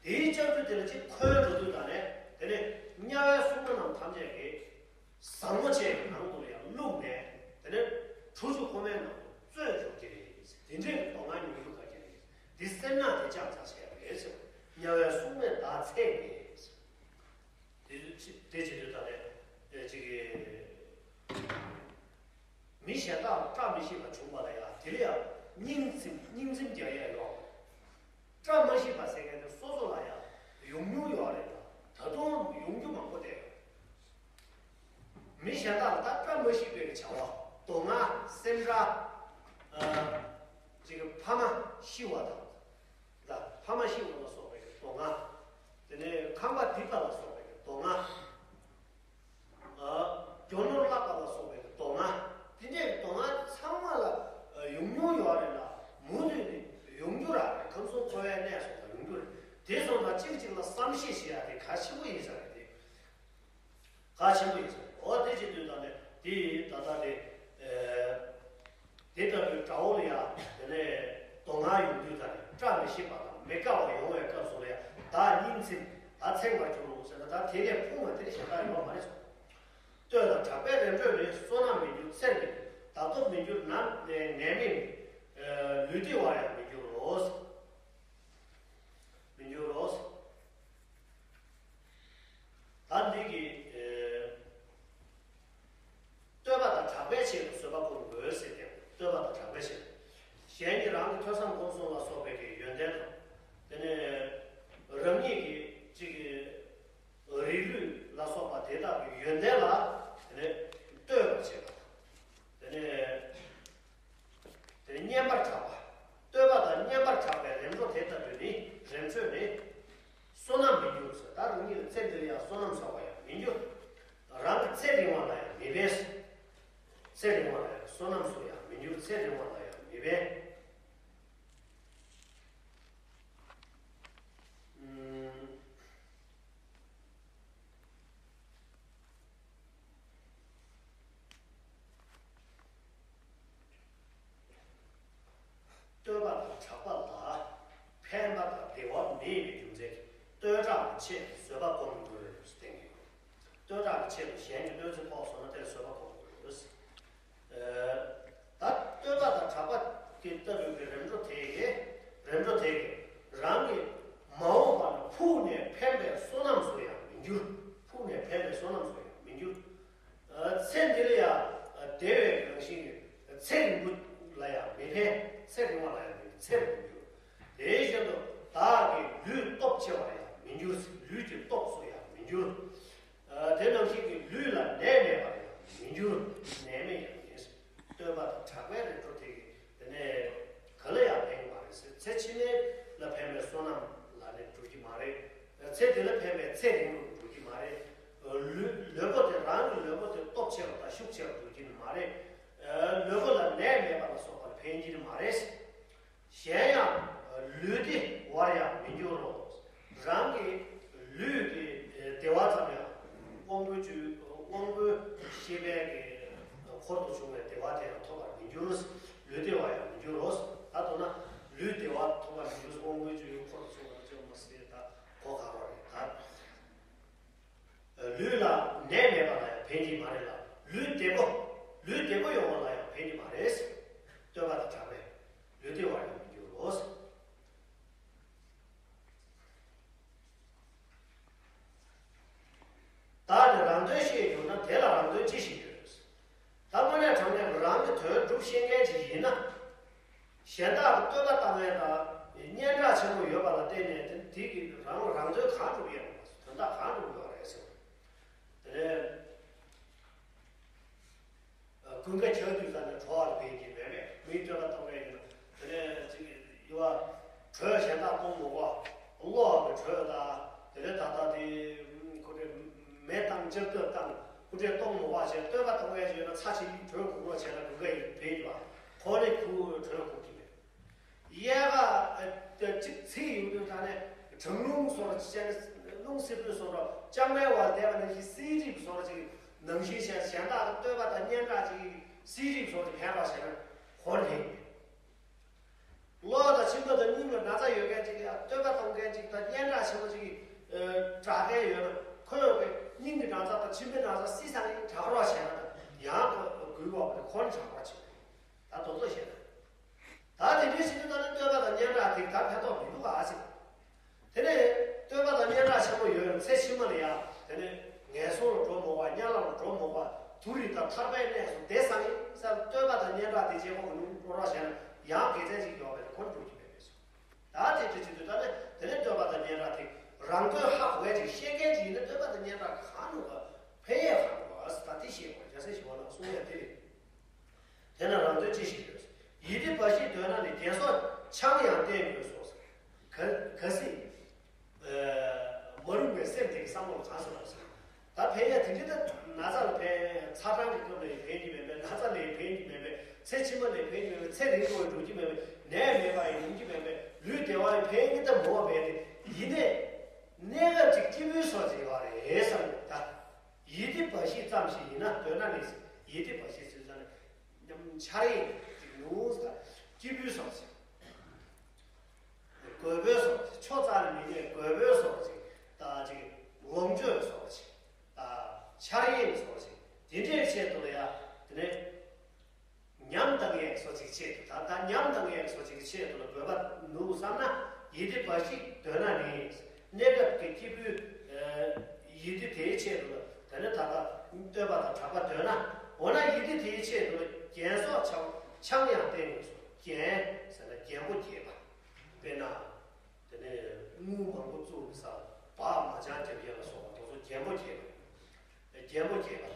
དེའི་ལྕགས་ཀྱུ་དེ་ལ་ཅིག་འཁོན་འགྲོ་དུས་ད་ནས་དེ་ནས་དམྱལ་བའི་སྲུང་མ་རྣམས་ཐམས་ཅད་ཀྱིས། ཟབ་མོ་བཅས་ཀྱི་ནང་དུ་ཡང་བླུགས་ནས་དེ་ནས་ཁྲོ་ཆུ་ཁོ་མའི་ནང་དུ་བཙོས་འཇོག་གི་རེད། དེ་འདྲའི་དོ་སྣང་ཉུང་དུ་ག་གི་རེད། འདི་སེར་སྣ་དེ་ཅག་ཙག་བྱས་པ་རེད་ཟེར། དམྱལ་བའི་སྲུང་མས་བདག་འཚེ་ནས། དེ་དེ་བྱེད་དུས་ད་ནས་ཅིག་གི་མི་གཞན་དག་ལ་བཀྲ་མི་ཤིས་པ་བྱུང་བ་ལ་ཡང་དེ་ལ་ཡང་སྙིང་ཚིམ་སྙིང་ཚིམ་རྒྱག་ཡ་ཡོད། བཀྲ་མ་ཤིས་པ་ཟེར་མཁན་དེ་སོ་སོ་ལ་ཡང་ཡོང་མྱོང་ཡོད་རེད་ལ། ད་དུང་ཡོང་རྒྱུ་མང་པོ་བསྡད་ཡོད། མི་གཞན་དག་ལ་ད་བཀྲ་མ་ཤིས་པའི་བྱ་བ། དོ་སྣང་སེམས་ཁྲལ། ཨ། ཅིག་ཕ་མ་ཤི་བ་དང་། ལ་ཕ་མ་ཤི་བ་ལ་སོགས་པའི་དོ་སྣང་། དེ་ནས་ཁང་པ་རྡིབ་པ་ལ་སོགས་པའི་དོ་སྣང་། ཨ། རྒྱུ་ནོར་བརླག་པ་ལ་སོགས་པའི་དོ་སྣང་། དེ་འདྲའི་དོ་སྣང་ཚང་མ་ལ་ཡོང་མྱོང་ཡོད་རེད་ལ། མུ་མཐུད་ནས་ཡོང་རྒྱུ་ར་རེད། ཁམས་གསུམ་འཁོར་བའི་གནས་སོགས་ལ་ཡོང་རྒྱུ་རེད། དེ་སོང་ཙང་གཅིག་གཅིག་ལ་བསམ་ཤེས་བྱེད་ཡ་དེ་གལ་ཆེན་པོ་ཡིན་ས་རེད་དེ། གལ་ཆེན་པོ་ཡིན་ས་རེད། འོ་དེ་བྱེད་དུས་ད་ནས་དེ་ད་ལྟ་དེ། ཨེ། དེ་ལྟ་བུའི་དགྲ་བོ་ལ་ཡང་དེ་ནས་དོ་སྣང་ཡོང་དུས་ད་ནས་བཀྲ་མི་ཤིས་པ་དང་མི་དགའ་བ་ཡོང་བའི་སྐབས་སུ་ལ་ཡང་བདག་སྙིང་ཚིམ། བདག་ཚིམ་པར་གྱུར་ཟེར་ན། ད་དེ་ལས་ཕུང་བ་དེ་ལས་གཞན་དག་ཡོད་མ་རེད་སོ། བསྟོད་དང་གྲགས་པའི་རིམ་གྲོས་ནི། བསོད་ནམས་མི་འགྱུར་ཚེ་མི་འགྱུར། བདག་སྟོབས་མི་འགྱུར་ནད་ནད་མེད་མིན། ལུས་བདེ་བར་ཡང་མི་འགྱུར་རོ། མི་འགྱུར་རོ། ད་འདི་གི། ཨེ། བསྟོད་པ་དང་གྲགས་པའི་ཆེད་དུ་བཟོད་པ་སྒོམ་དགོས་ཟེར་ཏེ། བསྟོད་པ་དང་གྲགས་པའི་ཆེད་དུ། གཞན་གྱིས་རང་གི་ཐོས་བསམ་སྒོམ་གསུམ་ལ་སོགས་པའི་གི་ཡོན་ཏན་དང་། དེ་ནས་རང་ཉིད་ཀྱི་གཅིག་གི་རིགས་རུས་ལ་སོགས་པ་དེ་དག་གི་ཡོན་ཏན་ལ་དེ་ནས་བསྟོད་པར་བྱེད་པ་དང་། དེ་ནས། དེ་ནས་སྙན་པར་གྲགས་པ། བསྟོད་པ་དང་སྙན་པར་གྲགས་པའི་རིམ་གྲོ་དེ་ལྟ་བུ་ནི། རིམ་གྲོ་ནི། བསོད་ནམས་མི་འགྱུར་ཟེར། ད་རང་ཉིད་ལ་ཚེ་འདི་ལ་ཡང་བསོད་ནམས་བསགས་པ་ཡང་མི་འགྱུར། རང་གི་ཚེ་རིང་བ་ལ་ཡང་མི་ཕན། ཚེ་རིང་བ་ལ་ཡང་བསོད་ནམས་སུ་ཡང་མི་འགྱུར། ཚེ་རིང་བ་ལ་ཡང་མི་ཕན། ཨུམ། བསྟོད་པ་དང་གྲགས་པ་ལ་ཕན་པ་དང་བདེ་བ་མེད་པའི་རྒྱུ་མཚན་གྱིས། བསྟོད་གྲགས་ཀྱི་ཆེད་དུ་བཟོད་པ་སྒོམ་དགོས་ཟེར་བསྟན་གྱི་ཡོད། བསྟོད་གྲགས་ཀྱི་ཆེད་དུ་གཞན་གྱི་གནོད་འཚེ་ཕོག་སོང་ན་དེར་བཟོད་པ་སྒོམ་དགོས། ད་བསྟོད་པ་དང་གྲགས་པ་དེ་ལྟ་བུའི་གི་རིམ་གྲོ་དེ་གིས། རིམ་གྲོ་དེ་གིས་རང་གི་མ་འོངས་པ་ལ་ཕུགས་ནས་ཕན་པའི་བསོད་ནམས་སུ་ཡང་མི་འགྱུར། ཕུགས་ནས་ཕན་པའི་བསོད་ནམས་སུ་ཡང་མི་འགྱུར། ཚེ་འདི་ལ་ཡང་བདེ་བའི་རང་བཞིན་གྱི་ཚེ་རིང་པོ་ལ་ཡང་མི་ཕན། ཚེ་རིང་བ་ལ་ཡང་མི་ཚེ་རིང་པོ་འགྱུར། དེ་བཞིན་དུ་བདག་གི་ལུས་སྟོབས་ཆེ་བ་ལ་ཡང་མི་འགྱུར། ལུས་ཀྱི་སྟོབས་སུ་ཡང་མི་འགྱུར། དེ་ནང་བཞིན་གྱི་ལུས་ལ་ནད་མེད་པར་ཡང་མི་འགྱུར། ནད་མེད་ཡང་མིན། བསྟོད་པ་དང་གྲགས་པའི་རིམ་གྲོ་དེ་གིས་དེ་ནས་ག་ལ་ཡང་ཕན་གྱི་མ་རེད་ཟེར། ཚེ་ཕྱི་མ་ལ་ཕན་པའི་བསོད་ནམས་ལ་ནི་འགྲོ་གི་མ་རེད། ཚེ་འདི་ལ་ཕན་པའི་ཚེ་རིང་པོར་འགྲོ་གི་མ་རེད། ལུས་ལུས་པོ་དེ། རང་གི་ལུས་པོ་དེ་སྟོབས་ཆེ་བ་དང་ཤུགས་ཆེ་བར་འགྲོ་གི་མ་རེད། ལུས་པོ་ལ་ནད་མེད་པ་ལ་སོགས་པར་ཕན་གྱི་མ་རེད། གཞན་ཡང་ལུས་བདེ་བར་ཡང་མི་འགྱུར་རོ། རང་གི་ལུས་ཀྱི་བདེ་བ་ཙམ་ཡང་དབང་པོའི་བཅུད། དབང་པོའི་ཤེས་པའི་གི་འཁོར་དུ་བྱུང་བའི་བདེ་བ་དེ་ཡང་ཐོབ་པར་མི་འགྱུར། ལུས་བདེ་བར་ཡང་མི་འགྱུར་རོ། ད་མདོར་ན་ལུས་བདེ་བ་ཐོབ་པར་མི་འགྱུར། དབང་པོའི་བཅུད་འཁོར་དུ་བྱུང་བ་ཅེས་མ་ཟེར། ད་གོ་ག་རོ་རེད་ད། ལུས་ལ་ནད་མེད་པ་ལ་ཡང་ཕན་གྱི་མ་རེད་ལ། ལུས་བདེ་པོ། ལུས་བདེ་པོ་ཡོང་བ་ལ་ཡང་ཕན་གྱི་མ་རེད། བསྟོད་པ་དང་གྲགས་པས་ལུས་བདེ་བར་ཡང་མི་འགྱུར་རོ། བདག་ནི་རང་དོན་ཤེས་གྱུར་ན། དེ་ལ་རང་དོན་ཅི་ཞིག་ཡོད། ད་དངོས་གནས་དྲང་གནས་རང་གི་དོན་སྒྲུབ་ཤེས་མཁན་ཅིག་ཡིན་ན། གཞན་དག་གི་བསྟོད་པ་བཏང་ཡས་དང་སྙན་གྲགས་ཆེན་པོ་ཡོད་པ་ལ་བརྟེན་ནས་དེ་དེ་གིས་རང་རང་དོན་གང་སྒྲུབ་ཡས་རེད། དོན་དག་གང་སྒྲུབ་ཡོད་རེད་ཟེར། དེ་ནས་ཀུན་དགའ་ཁྱབ་དུས་ཙམ་ནས་གྲོགས་ལ་ཕན་གྱི་མེད་པས། མིའི་བསྟོད་པ་བཏང་བས་ཡིན་ན། དེ་ནས་ཅིག་ཡུ་བ་གྲོས་གཞན་དག་གཏོང་མི་དགོས། གློག་གི་གྲོས་དང་། དེ་ནས་ད་ལྟ་དེ་ཁོ་ཚོས་མེ་བཏང་། ལྕགས་ཐབ་བཏང་། ཁོ་ཚོས་གཏོང་མི་དགོས་བྱས། བསྟོད་པ་བཏང་བས་ཡིན་ན་ཚྭ་ཆེ་གྲོས་གོང་རོགས་བྱས་ན་ཀུན་དགའ་ཡིན་ཕན་གྱི་བ། ཁོ་ནི་ཁུ་དྲོད་ཁུག་གི་མེད། གཡས་ཁ་གཅིག་ཚིག་ཡོང་དུས་ད་ནས་གྲང་རླུང་བཟོ་ར་བྱས་ནས་རླུང་བསིལ་པོའི་བཟོ་ར་ལྕང་མའི་བར་བསྡད་པ་ནང་བཞིན་བསིལ་གྲིབ་བཟོ་ར་ཅིག་ནང་བཞིན་བྱས་གཞན་དག་གི་བསྟོད་པ་དང་སྙན་གྲགས་ཅིག་བསིལ་གྲིབ་བཟོ་ར་ཅིག་ཕན་པ་བྱས་ན་ཁོ་ནི་ཧེ་གི་མེད། གློ་དང་མཆིན་པ་དང་སྙིང་ལ་ན་ཚ་ཡོད་མཁན་ཅིག་ལ་བསྟོད་པ་གཏོང་མཁན་ཅིག་དང་སྙན་གྲགས་ཆེན་པོ་ཅིག་གྲགས་མཁན་ཡོད་ན་ཁོ་ཡོད་པའི་སྙིང་གི་ན་ཚ་དང་མཆིན་པའི་ན་ཚ་བསིལ་སང་ཡིན་དྲག་རོགས་བྱས་ན་ཡང་དགོས་པ་ཁོ་ནི་དྲག་པ་ཅིག་ད་དོ་དོ་བྱས་ན། ད་དེ་འདྲའི་ཕྱི་དུས་ད་ནི་བསྟོད་པ་དང་སྙན་གྲགས་དེ་ད་ཕན་ཐོགས་མི་འདུག་ག་ཨ་ཙི། དེ་ནས་བསྟོད་པ་དང་སྙན་གྲགས་ཆེན་པོ་ཡོད་ཚེ་ཕྱི་མ་ལ་ཡ་དེ་ནས་ངན་སོང་ལ་འགྲོ་མོ་བ་དམྱལ་བ་ལ་འགྲོ་མོ་བ་དུ་རི་དང་ཐར་པའི་གནས་སུ་བདེ་སང་ཡིན་ས་བསྟོད་པ་དང་སྙན་གྲགས་དེ་རྗེས་ཁོ་གི་ནུ་རོ་ར་བྱས་ན་ཡང་དགེ་མཚན་ཅིག་ཡོད་པས་ཁོ་འགྲོ་རྒྱུ་མེད་པས་སོ། ད་དེ་འདྲ་བྱེད་དུས་ད་ནི་དེ་ནས་བསྟོད་པ་དང་སྙན་གྲགས་དེ་རང་དོན་ཧ་གོ་བས་ཅིག་ཤེས་མཁན་ཅིག་ཡིན་ན་བསྟོད་པ་དང་སྙན་གྲགས་གང་ནུ་ག་ཕན་ཡས་གང་ནུ་ག་ད་དེ་ཤེས་དགོས་རྒྱ་སེ་ཞི་བ་ལགས་གསུང་ཡ་དེ་རེད། དེ་ན་རང་དོན་ཅི་ཞིག་ཡོད། ཡིད་བདེ་བར་ཤིང་འདོད་ན་ནི་རྒྱན་སོགས་ཆང་ཡང་བསྟེན་དགོས་སོ། ག་ག་སྲིད། མ་རུངས་པའི་སེམས་དེ་གི་བསམ་བློ་གང་སོང་ལ་སོང་། ད་ཕན་ཡ་དེ་འདྲ་ད་ན་ཚ་ལ་ཕན་ཚ་གྲང་གི་སྐབས་ལ་ཡང་ཕན་གྱི་མེད་པས་ན་ཚ་ལ་ཡང་ཕན་གྱི་མེད་པས་ཚེ་ཕྱི་མ་ལ་ཡང་ཕན་གྱི་མེད་པས་ཚེ་རིང་པོ་ཡང་འགྲོ་གྱི་མེད་པས་ནད་མེད་པ་ཡང་ཡོང་གྱི་མེད་པས་ལུས་བདེ་བ་ཡང་ཕན་གྱི་ད་མོ་བས་ཏེ་ཡིན་ནས་གནས་སྐབས་ཅིག་སྐྱིད་པོའི་སོ་ཅིག་ཡོད་རེད་བསམ་ད། ཡིད་བདེ་བར་ཤིང་ཙམ་ཞིག་ཡིན་ན་འདོད་ན་ནི། ཡིད་བདེ་བར་ཤིང་ཟེར་ཙམ་ནས་ཉམས་འཆར་ཡན་ཅིག་ནུས་ད་སྐྱིད་པོའི་སོགས་ཅིག་དགོས་པའི་སོགས་ཅིག་ཆོ་ཙམ་ནས་མི་གནས་དགོས་པའི་སོགས་ཅིག་ད་ཅིག་ལོངས་སྤྱོད་སོགས་ཅིག་ད་འཆར་ཡན་སོགས་ཅིག་དེ་འདྲའི་ཆེད་དུ་ལ་ཡ་དེ་ནས། ཉམས་དང་ཡན་སོགས་ཅིག་ཆེད་དུ་ད་ལྟ་ཉམས་དང་ཡན་སོགས་ཅིག་ཆེད་དུ་ལ་དགོས་པ་ནུས་བསམ་ན་ཡིད་བདེ་བར་ཤིང་འདོད་ན་ནི། གནས་སྐབས་ཀྱི་སྐྱིད་པོའི་ཡིད་བདེ་དེའི་ཆེད་དུ་ལ་དེ་ནི་ད་ལྟ་བསྟོད་པ་དང་གྲགས་པ་འདོད་ན། འོ་ན་ཡིད་བདེ་དེའི་ཆེད་དུ་ལ་རྒྱན་སོགས་ཆང་ཆང་ཡང་བསྟེན་དགོས་སོ། རྒྱན་ཟེར་ན་རྒྱན་པོ་རྒྱས་པ། དཔེར་ན། དེ་ནས་དངུལ་མང་པོ་བཙུགས་ནས་ས་སྦག་མ་ཅང་རྒྱབ་ཡ་ལ་སོགས་པ་དེ་ཚོ་རྒྱན་པོ་རྒྱས་པ། རྒྱན་པོ་རྒྱས་པ།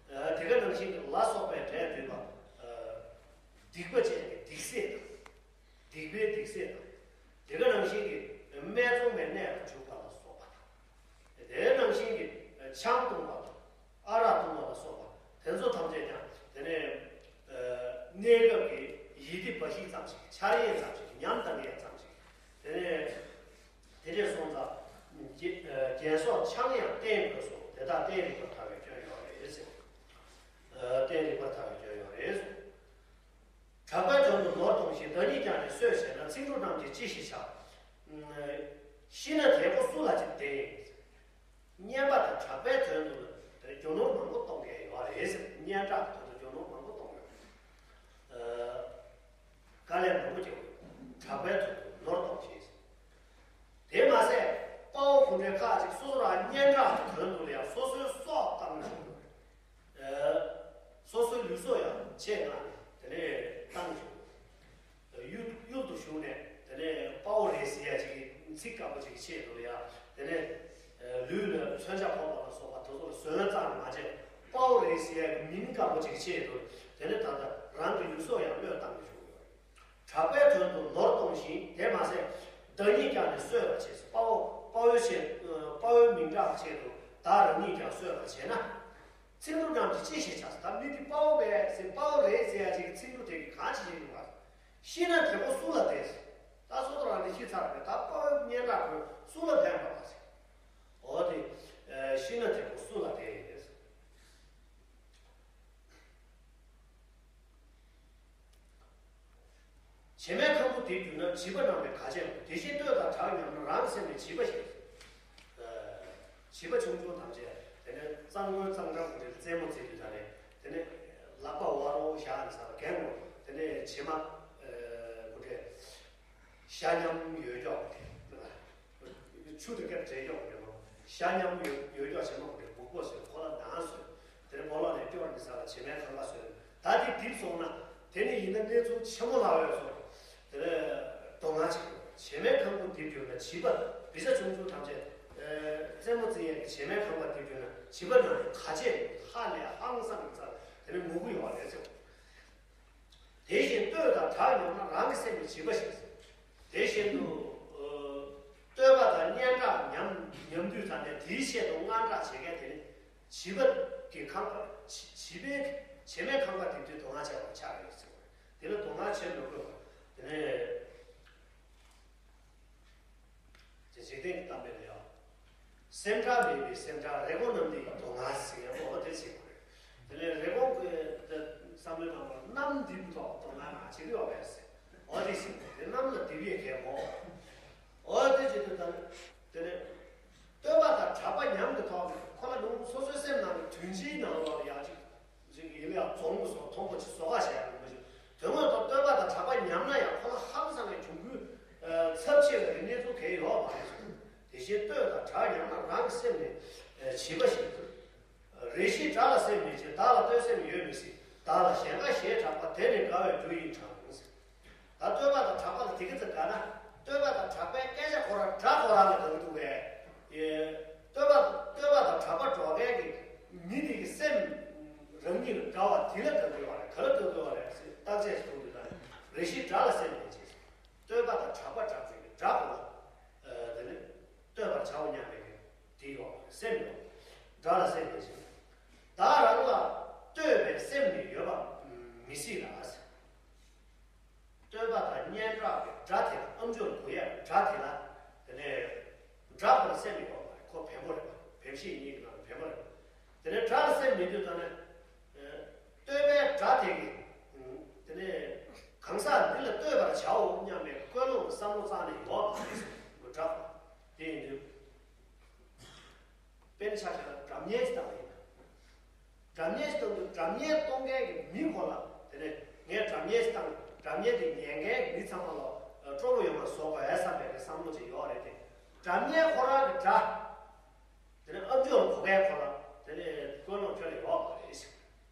དེ་ག་ནང་བཞིན་གྱི་ལ་སོགས་པའི་སྒྲས་བསྡུས་པ། སྡིག་པ་ཅན་གྱི་སྡིག་སེལ་དང་། སྡིག་པའི་སྡིག་སེལ་དང་། དེ་ག་ནང་བཞིན་གྱི་སྨད་འཚོང་བའི་གནས་ལ་འཇུག་པ་ལ་སོགས་པ་དང་། དེ་ནང་བཞིན་གྱི་ཆང་བཏུང་བ་དང་། ཨ་རག་བཏུང་བ་ལ་སོགས་པ་དེ་ཚོ་ཐམས་ཅད་ཀྱང་དེ་ནས་གནས་སྐབས་ཀྱི་ཡིད་བདེ་བར་ཤིང་ཙམ་ཞིག་འཆར་ཡན་ཙམ་ཞིག་ཉམས་དང་ཡན་ཙམ་ཞིག་དེ་ནས་དེ་འདྲས་སོང་ཙང་རྒྱན་སོགས་ཆང་ཡང་བསྟེན་དགོས་སོ། དེ་དག་བསྟེན་རིགས་པར་ཐལ་བའི་སྐྱོན་ཡོད་རེད་ཟེར། བསྟེན་རིགས་པར་ཐལ་བའི་སྐྱོན་ཡོད་རེད་ཟེར། གྲགས་པའི་དོན་དུ་ནོར་གཏོང་ཞིང་བདག་ཉིད་ཀྱང་ནི་གསོད་བྱས་ན་ཚིག་འབྲུ་རྣམས་ཀྱིས་ཅི་ཞིག་བྱ། ཤི་ན་དེ་ཀོ་སུ་ལ་ཅི་བདེ། སྙན་པ་དང་གྲགས་པའི་དོན་དུ་ལ་དེ་རྒྱུ་ནོར་མང་པོ་གཏོང་མཁན་ཡོད་རེད་ཟེར། སྙན་གྲགས་དོན་དུ་རྒྱུ་ནོར་མང་པོ་གཏོང་ཡོད་རེད། དཀའ་ལས་མང་པོ་བརྒྱབ་ཡོད། གྲགས་པའི་དོན་དུ་ནོར་གཏོང་ཞིང་། དེ་མ་ཟད་དཔའ་བོ་གུང་ཁྲན་ཁག་ཅིག་སོ་སོ་རང་སྙན་གྲགས་ཀྱི་དོན་དུ་ལ་ཡང་སོ་སོའི་སྲོག་བཏང་བྱུང་ཡོད་རེད། སོ་སོའི་ལུས་སྲོག་ཡང་ཆེད་མངགས་ནས་དེ་ནས་བཏང་བྱུང་། གཡུལ་གཡུལ་དུ་ཞུགས་ནས་དེ་ནས་དཔའ་བོ་རེད་ཟེར་ཡ་ཅིག་གི་ཚིག་དཀར་པོ་ཅིག་གི་ཆེད་དུ་ལ་ཡ་དེ་ནས་ལུས་ལ་མཚོན་ཆ་ཕོག་པ་ལ་སོགས་པ་དེ་ཚོ་ལ་ཟོན་ཙམ་མ་བྱས་དཔའ་བོ་རེད་ཟེར་ཡ་གི་མིང་དཀར་པོ་ཅིག་གི་ཆེད་དུ་དེ་ནས་ད་ལྟ་རང་གི་ལུས་སྲོག་ཡང་བློས་བཏང་ནས་བྱུང་ཡོད་རེད། གྲགས་པའི་དོན་དུ་ནོར་གཏོང་ཞིང་དེ་མ་ཟད་བདག་ཉིད་ཀྱང་ནི་གསོད་པར་བྱེད། དཔའ་བོ་དཔའ་བོའི་ཆེད་དཔའ་བོའི་མིང་གྲགས་ཆེད་དུ་བདག་རང་ཉིད་ཀྱང་གསོད་པར་བྱེད་ན། ཚིག་འབྲུ་རྣམས་ཀྱིས་ཅི་ཞིག་བྱ། ད་མི་འདི་དཔའ་བོ་བས་ཟེར་དཔའ་བོ་རེད་ཟེར་ཡ་ཅིག་གི་ཚིག་འབྲུ་དེ་གིས་གང་བྱེད་ཀྱི་ཡོད་པ། ཤི་ན་དེ་ཀོ་སུ་ལ་བདེ། ད་སོ་ཐོ་རང་ནས་ཤི་ཚར་བས་ད་དཔའ་བོའི་སྙན་གྲགས་ཀྱིས་སུ་ལ་ཕན་པ་བ་ཟེར། འོ་དེ་ཤི་ན་དེ་ཀོ་སུ་ལ་བདེ། བྱེ་མའི་ཁང་བུ་དེ་བརྒྱུད་ན་བྱིས་པ་རྣམས་ལས་ག་ཆད་མོ། དེ་བཞིན་བསྟོད་དང་གྲགས་ཉམས་ན་རང་གི་སེམས་ནི་བྱིས་པ་ཞིག་བྱིས་པ་ཆུང་ཆུང་ཐམས་ཅད་དེ་ནས་གཙང་མོའི་གཙང་སྦྲ་གུ་རེ་རྩེད་མོ་རྩེ་དུས་ད་ནས་དེ་ནས་ལག་པ་བ་རོ་བཞག་ནས་ས་ལ་གན་གོ་དེ་ནས་བྱེ་མ་གུ་རེ་ཤ་ཉམས་ཡོད་ཀྱོག་དེ་ཆུ་དེ་ཀ་བྲེ་ཀྱོག་ཡོད་མ་ཤ་ཉམས་ཡོད་ཡོད་ཀྱོག་བྱེ་མ་གུ་རེ་སྦུག་པོ་བཟོས་ཁོ་ལ་ནང་བཟོས་དེ་ནས་སྤོ་ལོ་ནས་སྐྱོར་ནས་ས་ལ་བྱེ་མའི་ཁང་པ་བཟོས། ད་དེ་འདིར་སོང་ན་དེ་ནི་ཡིན་ན་གནས་ཚུལ་ཆེན་མོ་ལ་འོས་སོ། དེ་ལས་དོ་སྣང་བྱེད་དགོས། བྱེ་མའི་ཁང་བུ་འདི་བརྒྱུད་ན་བྱིས་པ་བི་ཤ་ཆུང་ཆུང་ཐམས་ཅད་རྩེད་མོ་རྩེ་ཡས་ཀྱི་བྱེ་མའི་ཁང་པ་འདི་བརྒྱུད་ན་བྱིས་པ་རྣམས་ཁ་ཆད་ཧ་ལས་ཧང་སང་གི་རྩ་དེ་ནི་ངུ་གུ་ཡོང་བ་རེད་ཟེར། དེ་བཞིན་བསྟོད་དང་གྲགས་ཉམས་ན་རང་གི་སེམས་ནི་བྱིས་པ་ཞིག་ཟེར། དེ་བཞིན་དུ་བསྟོད་པ་དང་སྙན་གྲགས་ཉམས་ཉམས་དུས་ཙམ་ནས་དེའི་ཆེད་དུ་དངངས་སྐྲག་བྱེད་མཁན་དེ་ནི། བྱིས་པ་གི་ཁང་པ་བྱིས་པའི་བྱེ་མའི་ཁང་པ་དེ་དུས་དོ་སྣང་བྱས་པ་ཆགས་ཡོད་ཟེར་བ་རེད། དེ་ལ་དོ་སྣང་བྱེད་མི་དགོས་པ། དེ་ནས་དེ་འཇིག་རྟེན་གྱི་གཏམ་དཔེ་ལ་ཡང་། སེམས་ཁྲལ་མེད་པའི་སེམས་ཁྲལ་རེ་སྐོང་རྣམས་ནི་དོ་སྣང་ཟེར་ཡང་འོ་དེ་ཟེར་དགོས་རེད། དེ་ལས་རེ་སྐོང་གི་བསམ་བློའི་ནང་ལ་རྣམ་འདེབས་ཐོག་དོ་སྣང་མ་བྱེད་ཀྱི་ཡོད་པས་ཟེར། འོ་དེ་ཟེར་དགོས་རེད། རྣམ་ལ་འདེབས་ཡས་གལ་མོ། འོ་དེ་བྱེད་དུས་ད་དེ་ནས་བསྟོད་པ་དང་གྲགས་པ་ཉམས་ཀྱི་ཐོག་ནས་ཁོ་ལ་ནུ་སོ་སོའི་སེམས་ནང་གི་དོན་སྤྱིའི་ནང་ལོགས་ལ་ཡང་ཅིག་ཅིག་ཡིན་ལ་ཡང་རྫོང་གི་སོགས་མཐོན་པོ་ཅིག་བཟོ་ཁ་བྱས་ཡོང་མི་ཞིག་དོན་དངོས་ཐོག་བསྟོད་པ་དང་གྲགས་པ་ཉམས་ན་ཡང་ཁོ་ལ་ཧང་སང་བའི་གྱོང་གུན་ཚབས་ཆེ་བའི་གནས་ཚུལ་གང་ཡོད་མ་རེད། དེ་བཞིན་བསྟོད་དང་གྲགས་ཉམས་ན་རང་གི་སེམས་ནས་བྱིས་པ་ཞིག་རེ་ཞིག་དགྲ་ལ་སེམས་མེད་ཅིང་བདག་ལ་བསྟོད་སེམས་ཡོད་མི་སྲིད། བདག་ལ་གཞན་དགའ་ཞེས་གྲགས་པ་དེ་ནི་དགའ་བའི་རྒྱུ་ཡིན་གྲང་ཟེར། ད་བསྟོད་པ་དང་གྲགས་པ་ལ་དེ་ག་ཚོད་དགའ་ན། བསྟོད་པ་དང་གྲགས་པའི་སྐད་ཆ་ཁོ་རང་སྒྲ་ཁོ་རང་ལ་དགའ་གི་འདུག་པས། ཨེ། བསྟོད་པ་བསྟོད་པ་དང་གྲགས་པ་སྒྲོག་མཁན་གྱི་མི་དེ་གི་སེམས་རང་ཉིད་ལ་དགའ་བ་དེ་ལ་དགའ་གི་ཡོད་རེད། ག་ལ་དགའ་གི་ཡོད་རེད་ཟེར་བརྟག་དཔྱད་ཞིག་གཏོང་དུས་ད་རེ་ཞིག་དགྲ་ལ་སེམས་མེད་ཅིང་། བསྟོད་པ་དང་གྲགས་པ་གྲགས་ཅན་གྱི་དགྲ་ཁོ་རང་། ཨེ། དེ་ནི་བསྟོད་པར་བྱའོ་སྙམ་པའི་གི་དེ་ཡོད་རེད། སེམས་ཡོད། དགྲ་ལ་སེམས་མེད་ཅིང་། བདག་རང་ལ་བསྟོད་པའི་སེམས་ནི་ཡོད་པ་མི་སྲིད་ལ་ཟེར། བསྟོད་པ་དང་སྙན་གྲགས་ཀྱི་སྒྲ་དེ་ལ་ཨམ་ཅོག་གོ་ཡ་སྒྲ་དེ་ལ་དེ་ནས་སྒྲ་ཁོ་ལ་སེམས་མི་འོང་བ་རེད། ཁོ་བེམ་པོ་རེད་པ། བེམ་ཤེས་གཉིས་ཀྱི་ནང་ནས་བེམ་པོ་རེད་པ། དེ་ནས་སྒྲ་ལ་སེམས་མི་འདུག་ད་ནས་བསྟོད་པའི་སྒྲ་དེ་གི་དེ་ནས་གང་ཟག་འདི་ལ་བསྟོད་པར་བྱའོ་སྙམ་པའི་ཀུན་སློང་གི་བསམ་བློ་རྩ་ནས་ཡོད་མ་རེད། སྒྲ་ཁོ་དེ་ཡིན་དུས། དཔེར་ན་ཆ་བཞག་ན་སྒྲ་སྙན་ཅིག་བཏང་བ་ཡིན་ན། སྒྲ་སྙན་ཅིག་བཏང་དུས་སྒྲ་སྙན་གཏོང་མཁན་གྱི་མི་ཁོ་ལ་དེ་ནས་ངས་སྒྲ་སྙན་ཅིག་བཏང་། སྒྲ་སྙན་དེ་ཉན་མཁན་གྱི་མི་ཚང་མ་ལ་སྤྲོ་པོ་ཡོང་བ་བཟོ་དགོས་བསམ་པའི་བསམ་བློ་ཅིག་ཡོད་རེད་དེ། སྒྲ་སྙན་ཁོ་རང་གི་སྒྲ། དེ་ནས་ཨམ་ཅོག་གོ་མཁན་ཁོ་ལ་དེ་ནས་ཀུན་སློང་ཁྱོན་ནས་ཡོད་མ་རེད་ཟེར།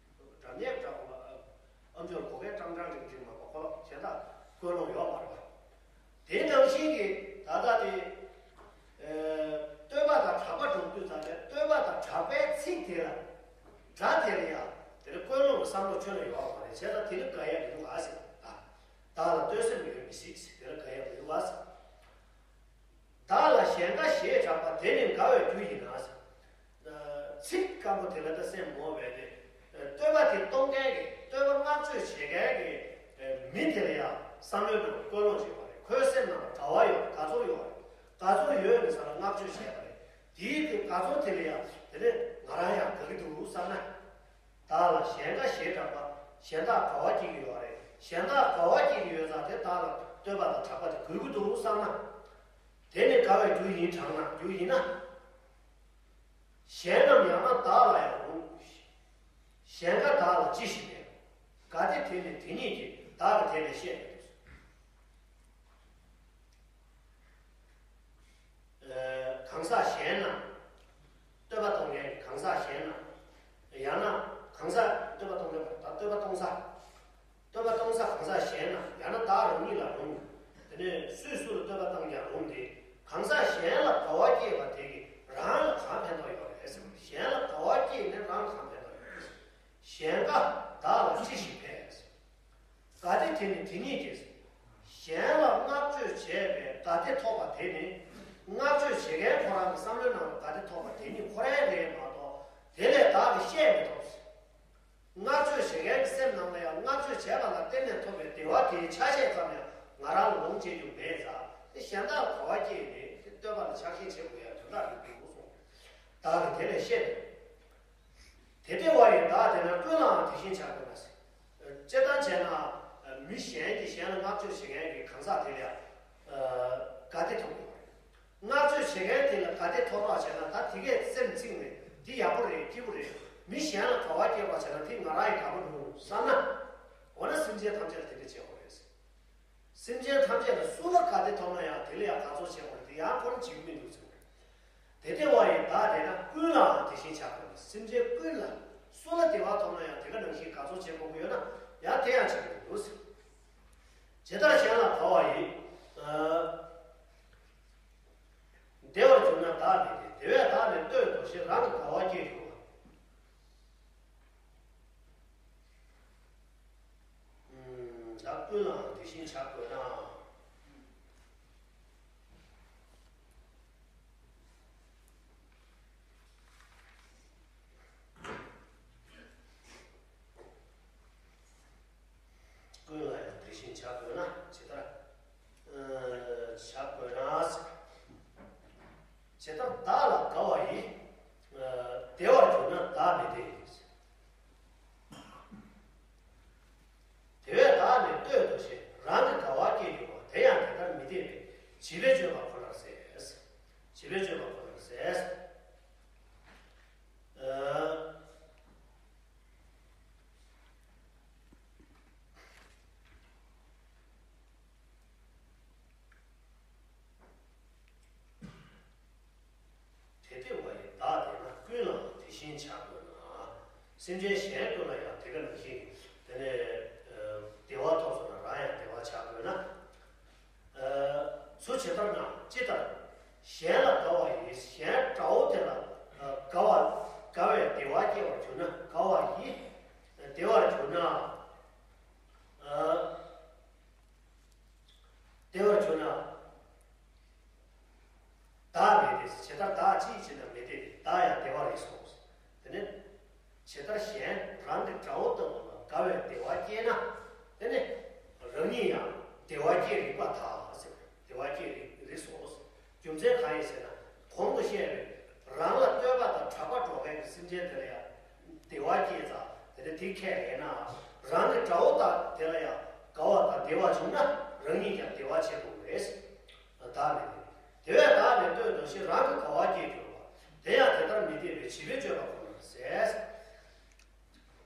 སྒྲ་སྙན་སྒྲ་ཁོ་ལ་ཨམ་ཅོག་གོ་མཁན་ཀྲང་ཀྲང་ཀྲིང་ཀྲིང་མ་གཏོགས་ཁོ་ལ་གཞན་དག་ཀུན་སློང་ཡོད་མ་རེད་པ། དེ་ནང་བཞིན་གྱི་ད་ལྟ་དེ། ཨེ། བསྟོད་པ་དང་གྲགས་པ་སྒྲོག་དུས་ཙམ་ནས་བསྟོད་པ་དང་གྲགས་པའི་ཚིག་དེ་ལ། སྒྲ་དེ་ལ་ཡང་དེ་ལ་ཀུན་སློང་གི་བསམ་བློ་ཁྱོན་ནས་ཡོད་མ་རེད། བྱས་ཙང་དེ་ལ་དགའ་ཡག་མི་འདུག་ག་ཟེར། ད་བདག་ལ་བསྟོད་སེམས་ཡོད་མི་སྲིད་ཟེར། དེ་ལ་དགའ་ཡག་མི་འདུག་ག་ཟེར། བདག་ལ་གཞན་དགའ་ཞེས་གྲགས་པ་དེ་ནི་དགའ་བའི་རྒྱུ་ཡིན་ན་ཟེར། ཚིག་སྐམ་པོ་དེ་ལ་ད་སེམས་མོ་བས་ཏེ། བསྟོད་པ་དེ་གཏོང་མཁན་གྱི་བསྟོད་པ་བསྔགས་བརྗོད་བྱེད་མཁན་གྱི་མི་དེ་ལ་ཡང་བསམ་བློའི་ནང་ལ་ཀུན་སློང་བྱེད་པ་རེད། ཁོའི་སེམས་ནང་ལ་དགའ་བ་ཡོད་རེད། དགའ་ཚོར་ཡོད་རེད། དགའ་ཚོར་ཡོད་ནས་ས་ལ་བསྔགས་བརྗོད་བྱས་པ་རེད། དེའི་གི་དགའ་ཚོར་དེ་ལ་ཡང་དེ་ནས་ང་རང་ཡང་དགའ་གི་འདུག་བསམ་ན། བདག་ལ་གཞན་དགའ་ཞེས་གྲགས་པ་གཞན་དག་དགའ་བ་སྐྱེ་གི་ཡོད་རེད། གཞན་དག་དགའ་བ་སྐྱེ་གི་ཡོད་ཙང་དེ་བདག་ལ་བསྟོད་པ་དང་གྲགས་པ་དེ་དགོས་ཀྱི་འདུག་བསམ་ན། དེ་ནི་དགའ་བའི་རྒྱུ་ཡིན་གྲང་ན་རྒྱུ་ཡིན་ན། གཞན་ནམ་ཡང་ན་བདག་ལ་ཡང་རུང་། གཞན་དགའ་བདག་ལ་ཅི་ཞིག་མེད། དགའ་སྟེ་དེ་ནི་དེ་ཉིད་ཀྱིས་བདག་གི་དེ་ལས་བཤད་མི་འདུག་གང་ཟག་གཞན་ན། བསྟོད་པ་གཏོང་མཁན་གང་ཟག་གཞན་ན། ཡང་ན་གང་ཟག་བསྟོད་པ་གཏོང་མཁན་པ་ད་བསྟོད་པ་གཏོང་ས། བསྟོད་པ་གཏོང་ས་གང་ཟག་གཞན་ན་ཡང་ན་བདག་རང་ཉིད་ལ་རུང་། དེ་ནས་སུས་སུ་ལ་བསྟོད་པ་བཏང་ཀྱང་རུང་སྟེ། གང་ཟག་གཞན་ལ་དགའ་བ་སྐྱེས་པ་དེ་གིས་རང་ལ་གང་ཕན་ཐོགས་ཡོད་རེད་ཟེར། གཞན་ལ་དགའ་བ་སྐྱེས་ནས་རང་ལ་གང་ཕན་ཐོགས་ཡོད་རེད། གཞན་དགའ་བདག་ལ་ཅི་ཞིག་ཕན། དགའ་སྟེ་དེ་ནི་དེ་ཉིད་ཀྱིས། གཞན་ལ་བསྔགས་བརྗོད་བྱས་པའི་དགའ་སྟེ་ཐོབ་པ་དེ་ནི། བསྔགས་བརྗོད་བྱེད་མཁན་ཁོ་རང་གི་བསམ་བློའི་ནང་ལ་དགའ་སྟེ་ཐོབ་པ་དེ་ཉིད་ཁོ་རང་རེད་མ་གཏོགས། དེ་ལས་བདག་གིས་བཤད་མི་ཐུབ། བསྔགས་བརྗོད་བྱེད་མཁན་གྱི་སེམས་ནང་ལ་ཡང་བསྔགས་བརྗོད་བྱས་པ་ལ་བརྟེན་ནས་ཐོབ་པའི་བདེ་བ་དེའི་ཆ་ཤས་ཙམ་ཡང་ང་རང་ལ་ལོངས་སྤྱད་རྒྱུ་མེད་ཙང་། དེ་གཞན་དག་ག་བ་སྐྱེས་ནས་དེ་བསྟོད་པ་ལ་ཆ་ཤས་བྱེད་དགོས་ཡ་དོན་དག་མི་འདུག་གསུངས། བདག་གིས་དེ་ལས་བཤད། དེ་ལྟ་བ་ཡི་བདག་དེ་ན་ཀུན་ལའང་དེ་བཞིན་བྱ་དགོས་ན་ཟེར། སྤྱིར་བཏང་བྱས་ན་མི་གཞན་གྱིས་གཞན་ལ་བསྔགས་བརྗོད་བྱེད་མཁན་གྱི་གང་ཟག་དེ་ལ་ཡང་དགའ་བདེ་ཐོབ་དགོས་པ་རེད། བསྔགས་བརྗོད་བྱེད་མཁན་དེ་ལ་དགའ་བདེ་ཐོབ་རོགས་བྱས་ན་ད་དེ་གས་སེམས་ཚིག་ནས་འདི་ཡག་པོ་རེད། སྐྱིད་པོ་རེད། མི་གཞན་ལ་དགའ་བ་སྐྱེ་རོགས་བྱས་ན་དེ་ང་རང་ཡང་དགའ་པོ་འདུག་བསམ་ན། འོ་ན་སེམས་ཅན་ཐམས་ཅད་ལ་དེ་འདྲ་བྱེད་དགོས་རེད། སེམས་ཅན་ཐམས་ཅད་ལ་སུ་ལ་དགའ་བདེ་ཐོབ་ན་ཡང་དེ་ལ་ཡང་དགའ་ཚོར་བྱེད་དགོས་རེད། དེ་ཡང་ཁོ་རང་བྱེད་ཀྱི་མི་འདུག་ཟེར་བ་རེད། དེ་ལྟ་བ་ཡི་བདག་དེ་ན་ཀུན་ལའང་དེ་བཞིན་བྱ་དགོས་ན། སེམས་ཅན་ཀུན་ལ་སུ་ལ་བདེ་བ་ཐོབ་ན་ཡང་དེ་ག་ནང་བཞིན་དགའ་ཚོར་བྱེད་དགོས་ཀྱི་ཡོད་ན་ཡང་དེ་ཡང་བྱེད་ཀྱི་འདུག་ཟེར། ཇི་ལྟར་གཞན་ལ་དགའ་བ་ཡིས། བདེ་བར་གྱུར་ན་བདག་མེད་དེ། དེ་བས་བདག་ནི་བསྟོད་དོ་ཞེས་རང་གི་དགའ་བ་སྐྱེས་གྱུར་པ། བདག་ཀུན་ལའང་དེ་བཞིན་བྱ་དགོས་ན། ཀུན་ལ་ བྱེད་པའི་སྤྱོད་པ་ཁོ་ནར་ཟད། ཨ། དེ་ལྟ་བུ་ཡི་བདག་དེ་ན་ཀུན་ལའང་དེ་བཞིན་བྱ་དགོས་ན། སེམས་ཅན་གཞན་ཀུན་ལ་ཡང་དེ་ག་ནང་བཞིན་དེ་ནས་ཨ་བདེ་བ་ཐོབ་སོང་ན་རང་ཡང་བདེ་བ་བྱ་དགོས་ན། ཨ་ཚུལ་ཇི་ལྟར་ན་ཇི་ལྟར་གཞན་ལ་དགའ་བ་ཡིས་གཞན་དགྲ་བོ་དེ་ལ་ཨ་དགའ་བ་དགའ་བའི་བདེ་བ་སྐྱེ་བར་གྱུར་ན། དགའ་བ་ཡིས་བདེ་བར་གྱུར་ན། ཨ་བདེ་བར་གྱུར་ན། བདག་མི་བདེ། ཇི་ལྟར་བདག་ཅི་ཡིས་བྱས་ན་མི་བདེ། བདག་ཡང་བདེ་བར་རིགས་སོ། དེ་ནས་ཇི་ལྟར་གཞན་རང་གི་དགྲ་བོ་ལྟ་བུ་ལ་དགའ་བའི་བདེ་བ་སྐྱེས་ན། དེ་ནས་རང་ཉིད་ཡང་བདེ་བ་སྐྱེ་རིགས་པར་ཐལ་ཟེར། བདེ་བ་སྐྱེ་རིགས་རིགས་སོ། རྒྱུ་མཚན་གང་ཡིན་ཟེར་ན། གོང་དུ་བཤད་པའི་རང་ལ་བསྟོད་པ་དང་གྲགས་པ་སྒྲོག་མཁན་གྱི་སེམས་ཅན་དེ་ལ་ཡང་བདེ་བ་སྐྱེས་ཙང་དེ་ནི་དེ་ཁས་ལེན་ན། རང་གི་དགྲ་བོ་དང་དེ་ལ་ཡང་དགའ་བ་དང་བདེ་བ་བྱུང་ན་རང་ཉིད་ཀྱང་བདེ་བ་བྱེད་དགོས་རེད། བདག་མི་བདེ། དེ་བས་བདག་མི་བསྟོད་དོ་ཞེས་རང་གི་དགའ་བ་སྐྱེས་གྱུར་པ། དེ་ཡང་དེ་ལྟར་མི་བདེ་བས་བྱིས་པའི་སྤྱོད་པ་ཁོ་ནར་ཟད།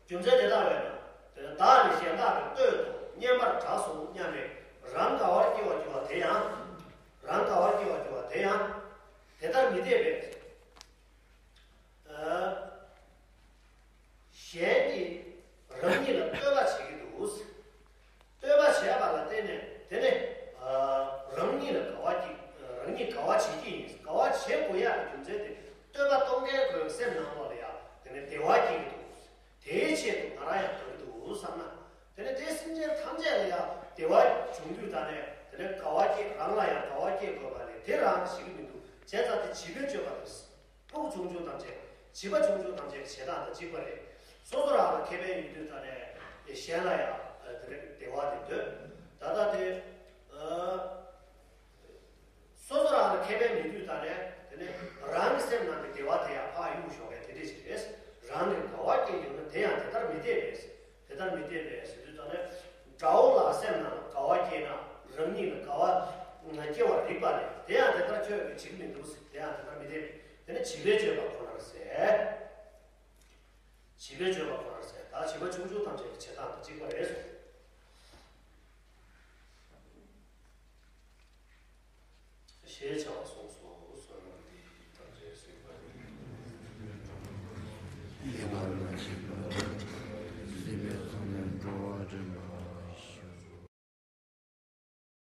རྒྱུ་མཚན་དེ་ལྟ་བས་ན། དེ་ནི་བདག་ནི་གཞན་དག་གི་བསྟོད་དོ་སྙན་པར་གྲགས་སོ་སྙམ་པས་རང་དགའ་བར་སྐྱེ་བར་འགྱུར་བ་དེ་ཡང་། རང་དགའ་བར་སྐྱེ་བར་འགྱུར་བ་དེ་ཡང་། དེ་ལྟར་མི་བདེ་བས། ཨ་གཞན་གྱིས་རང་ཉིད་ལ་བསྟོད་པ་བྱེད་ཀྱི་འདུག། བསྟོད་པ་བྱས་པ་ལ་བརྟེན་ནས་དེ་ནི་ཨ་རང་ཉིད་ལ་དགའ་བ་སྐྱེ། རང་ཉིད་དགའ་བ་བྱེད་ཀྱི་ཡིན། དགའ་བ་བྱེད་དགོས་ཡག་གི་རྒྱུ་མཚན་དེ་བསྟོད་པ་གཏོང་མཁན་ཁོའི་སེམས་ནང་ལོགས་ལ་ཡང་དེ་ནི་བདེ་བ་སྐྱེ་གི་འདུག། དེའི་ཆེད་དུ་ང་རང་ཡང་དགའ་གི་འདུག་བསམ་ན། དེ་ནི་དེ་སེམས་ཅན་ཐམས་ཅད་ལ་ཡང་བདེ་བ་བྱུང་དུས་ད་ནས་དེ་ནི་དགའ་བ་སྐྱེ། རང་ལ་ཡང་དགའ་བ་སྐྱེ་དགོས་པ་ལས་དེ་རང་ཞིག་མི་འདུག། བྱས་ཙང་དེ་བྱིས་པའི་སྤྱོད་པ་དང་། ཕྲུ་གུ་ཆུང་ཆུང་ཐམས་ཅད་བྱིས་པ་ཆུང་ཆུང་ཐམས་ཅད་ཀྱི་བྱེད་སྟངས་དང་གཅིག་པ་རེད། སོ་སོ་རང་ལ་ཁེ་ཕན་ཡོད་དུས་ད་ནས་གཞན་ལ་ཡང་དེ་ནི་བདེ་བ་དེ་འདོད། ད་ལྟ་དེ་ཨ། སོ་སོ་རང་ལ་ཁེ་ཕན་མེད་དུས་ད་ནས་དེ་ནས་རང་གི་སེམས་ནང་གི་བདེ་བ་དེ་ཡང་ཕར་གཡུག་ཞོག་པའི་དེ་འདྲས་ཞིག་རེད། རང་གི་དགའ་བ་སྐྱེ་འགྱུར་ན་དེ་ཡང་དེ་ལྟར་མི་བདེ་བས། དེ་ལྟར་མི་བདེ་བས་ཟེར་དུས་ད་ནས་དགྲ་བོ་ལ་སེམས་ནང་ལ་དགའ་བ་སྐྱེས་ན་རང་ཉིད་ལ་དགའ་བ་སྐྱེ་བར་རིགས་པ་ལས་དེ་ཡང་དེ་ལྟར་ཁྱོད་ཀྱིས་བྱེད་ཀྱི་མི་འདུག། དེ་ཡང་དེ་ལྟར་མི་བདེ་བས། དེ་ནས་བྱིས་པའི་སྤྱོད་པ་ཁོ་ནར་ཟད། བྱིས་པའི་སྤྱོད་པ་ཁོ་ནར་ཟད། ད་བྱིས་པ་ཆུང་ཆུང་ཐམས་ཅད་ཀྱི་བྱེད་སྟངས་དང་གཅིག་པ་རེད་གསུངས། ཞེས་བྱ་བ་གསུངས་སོ།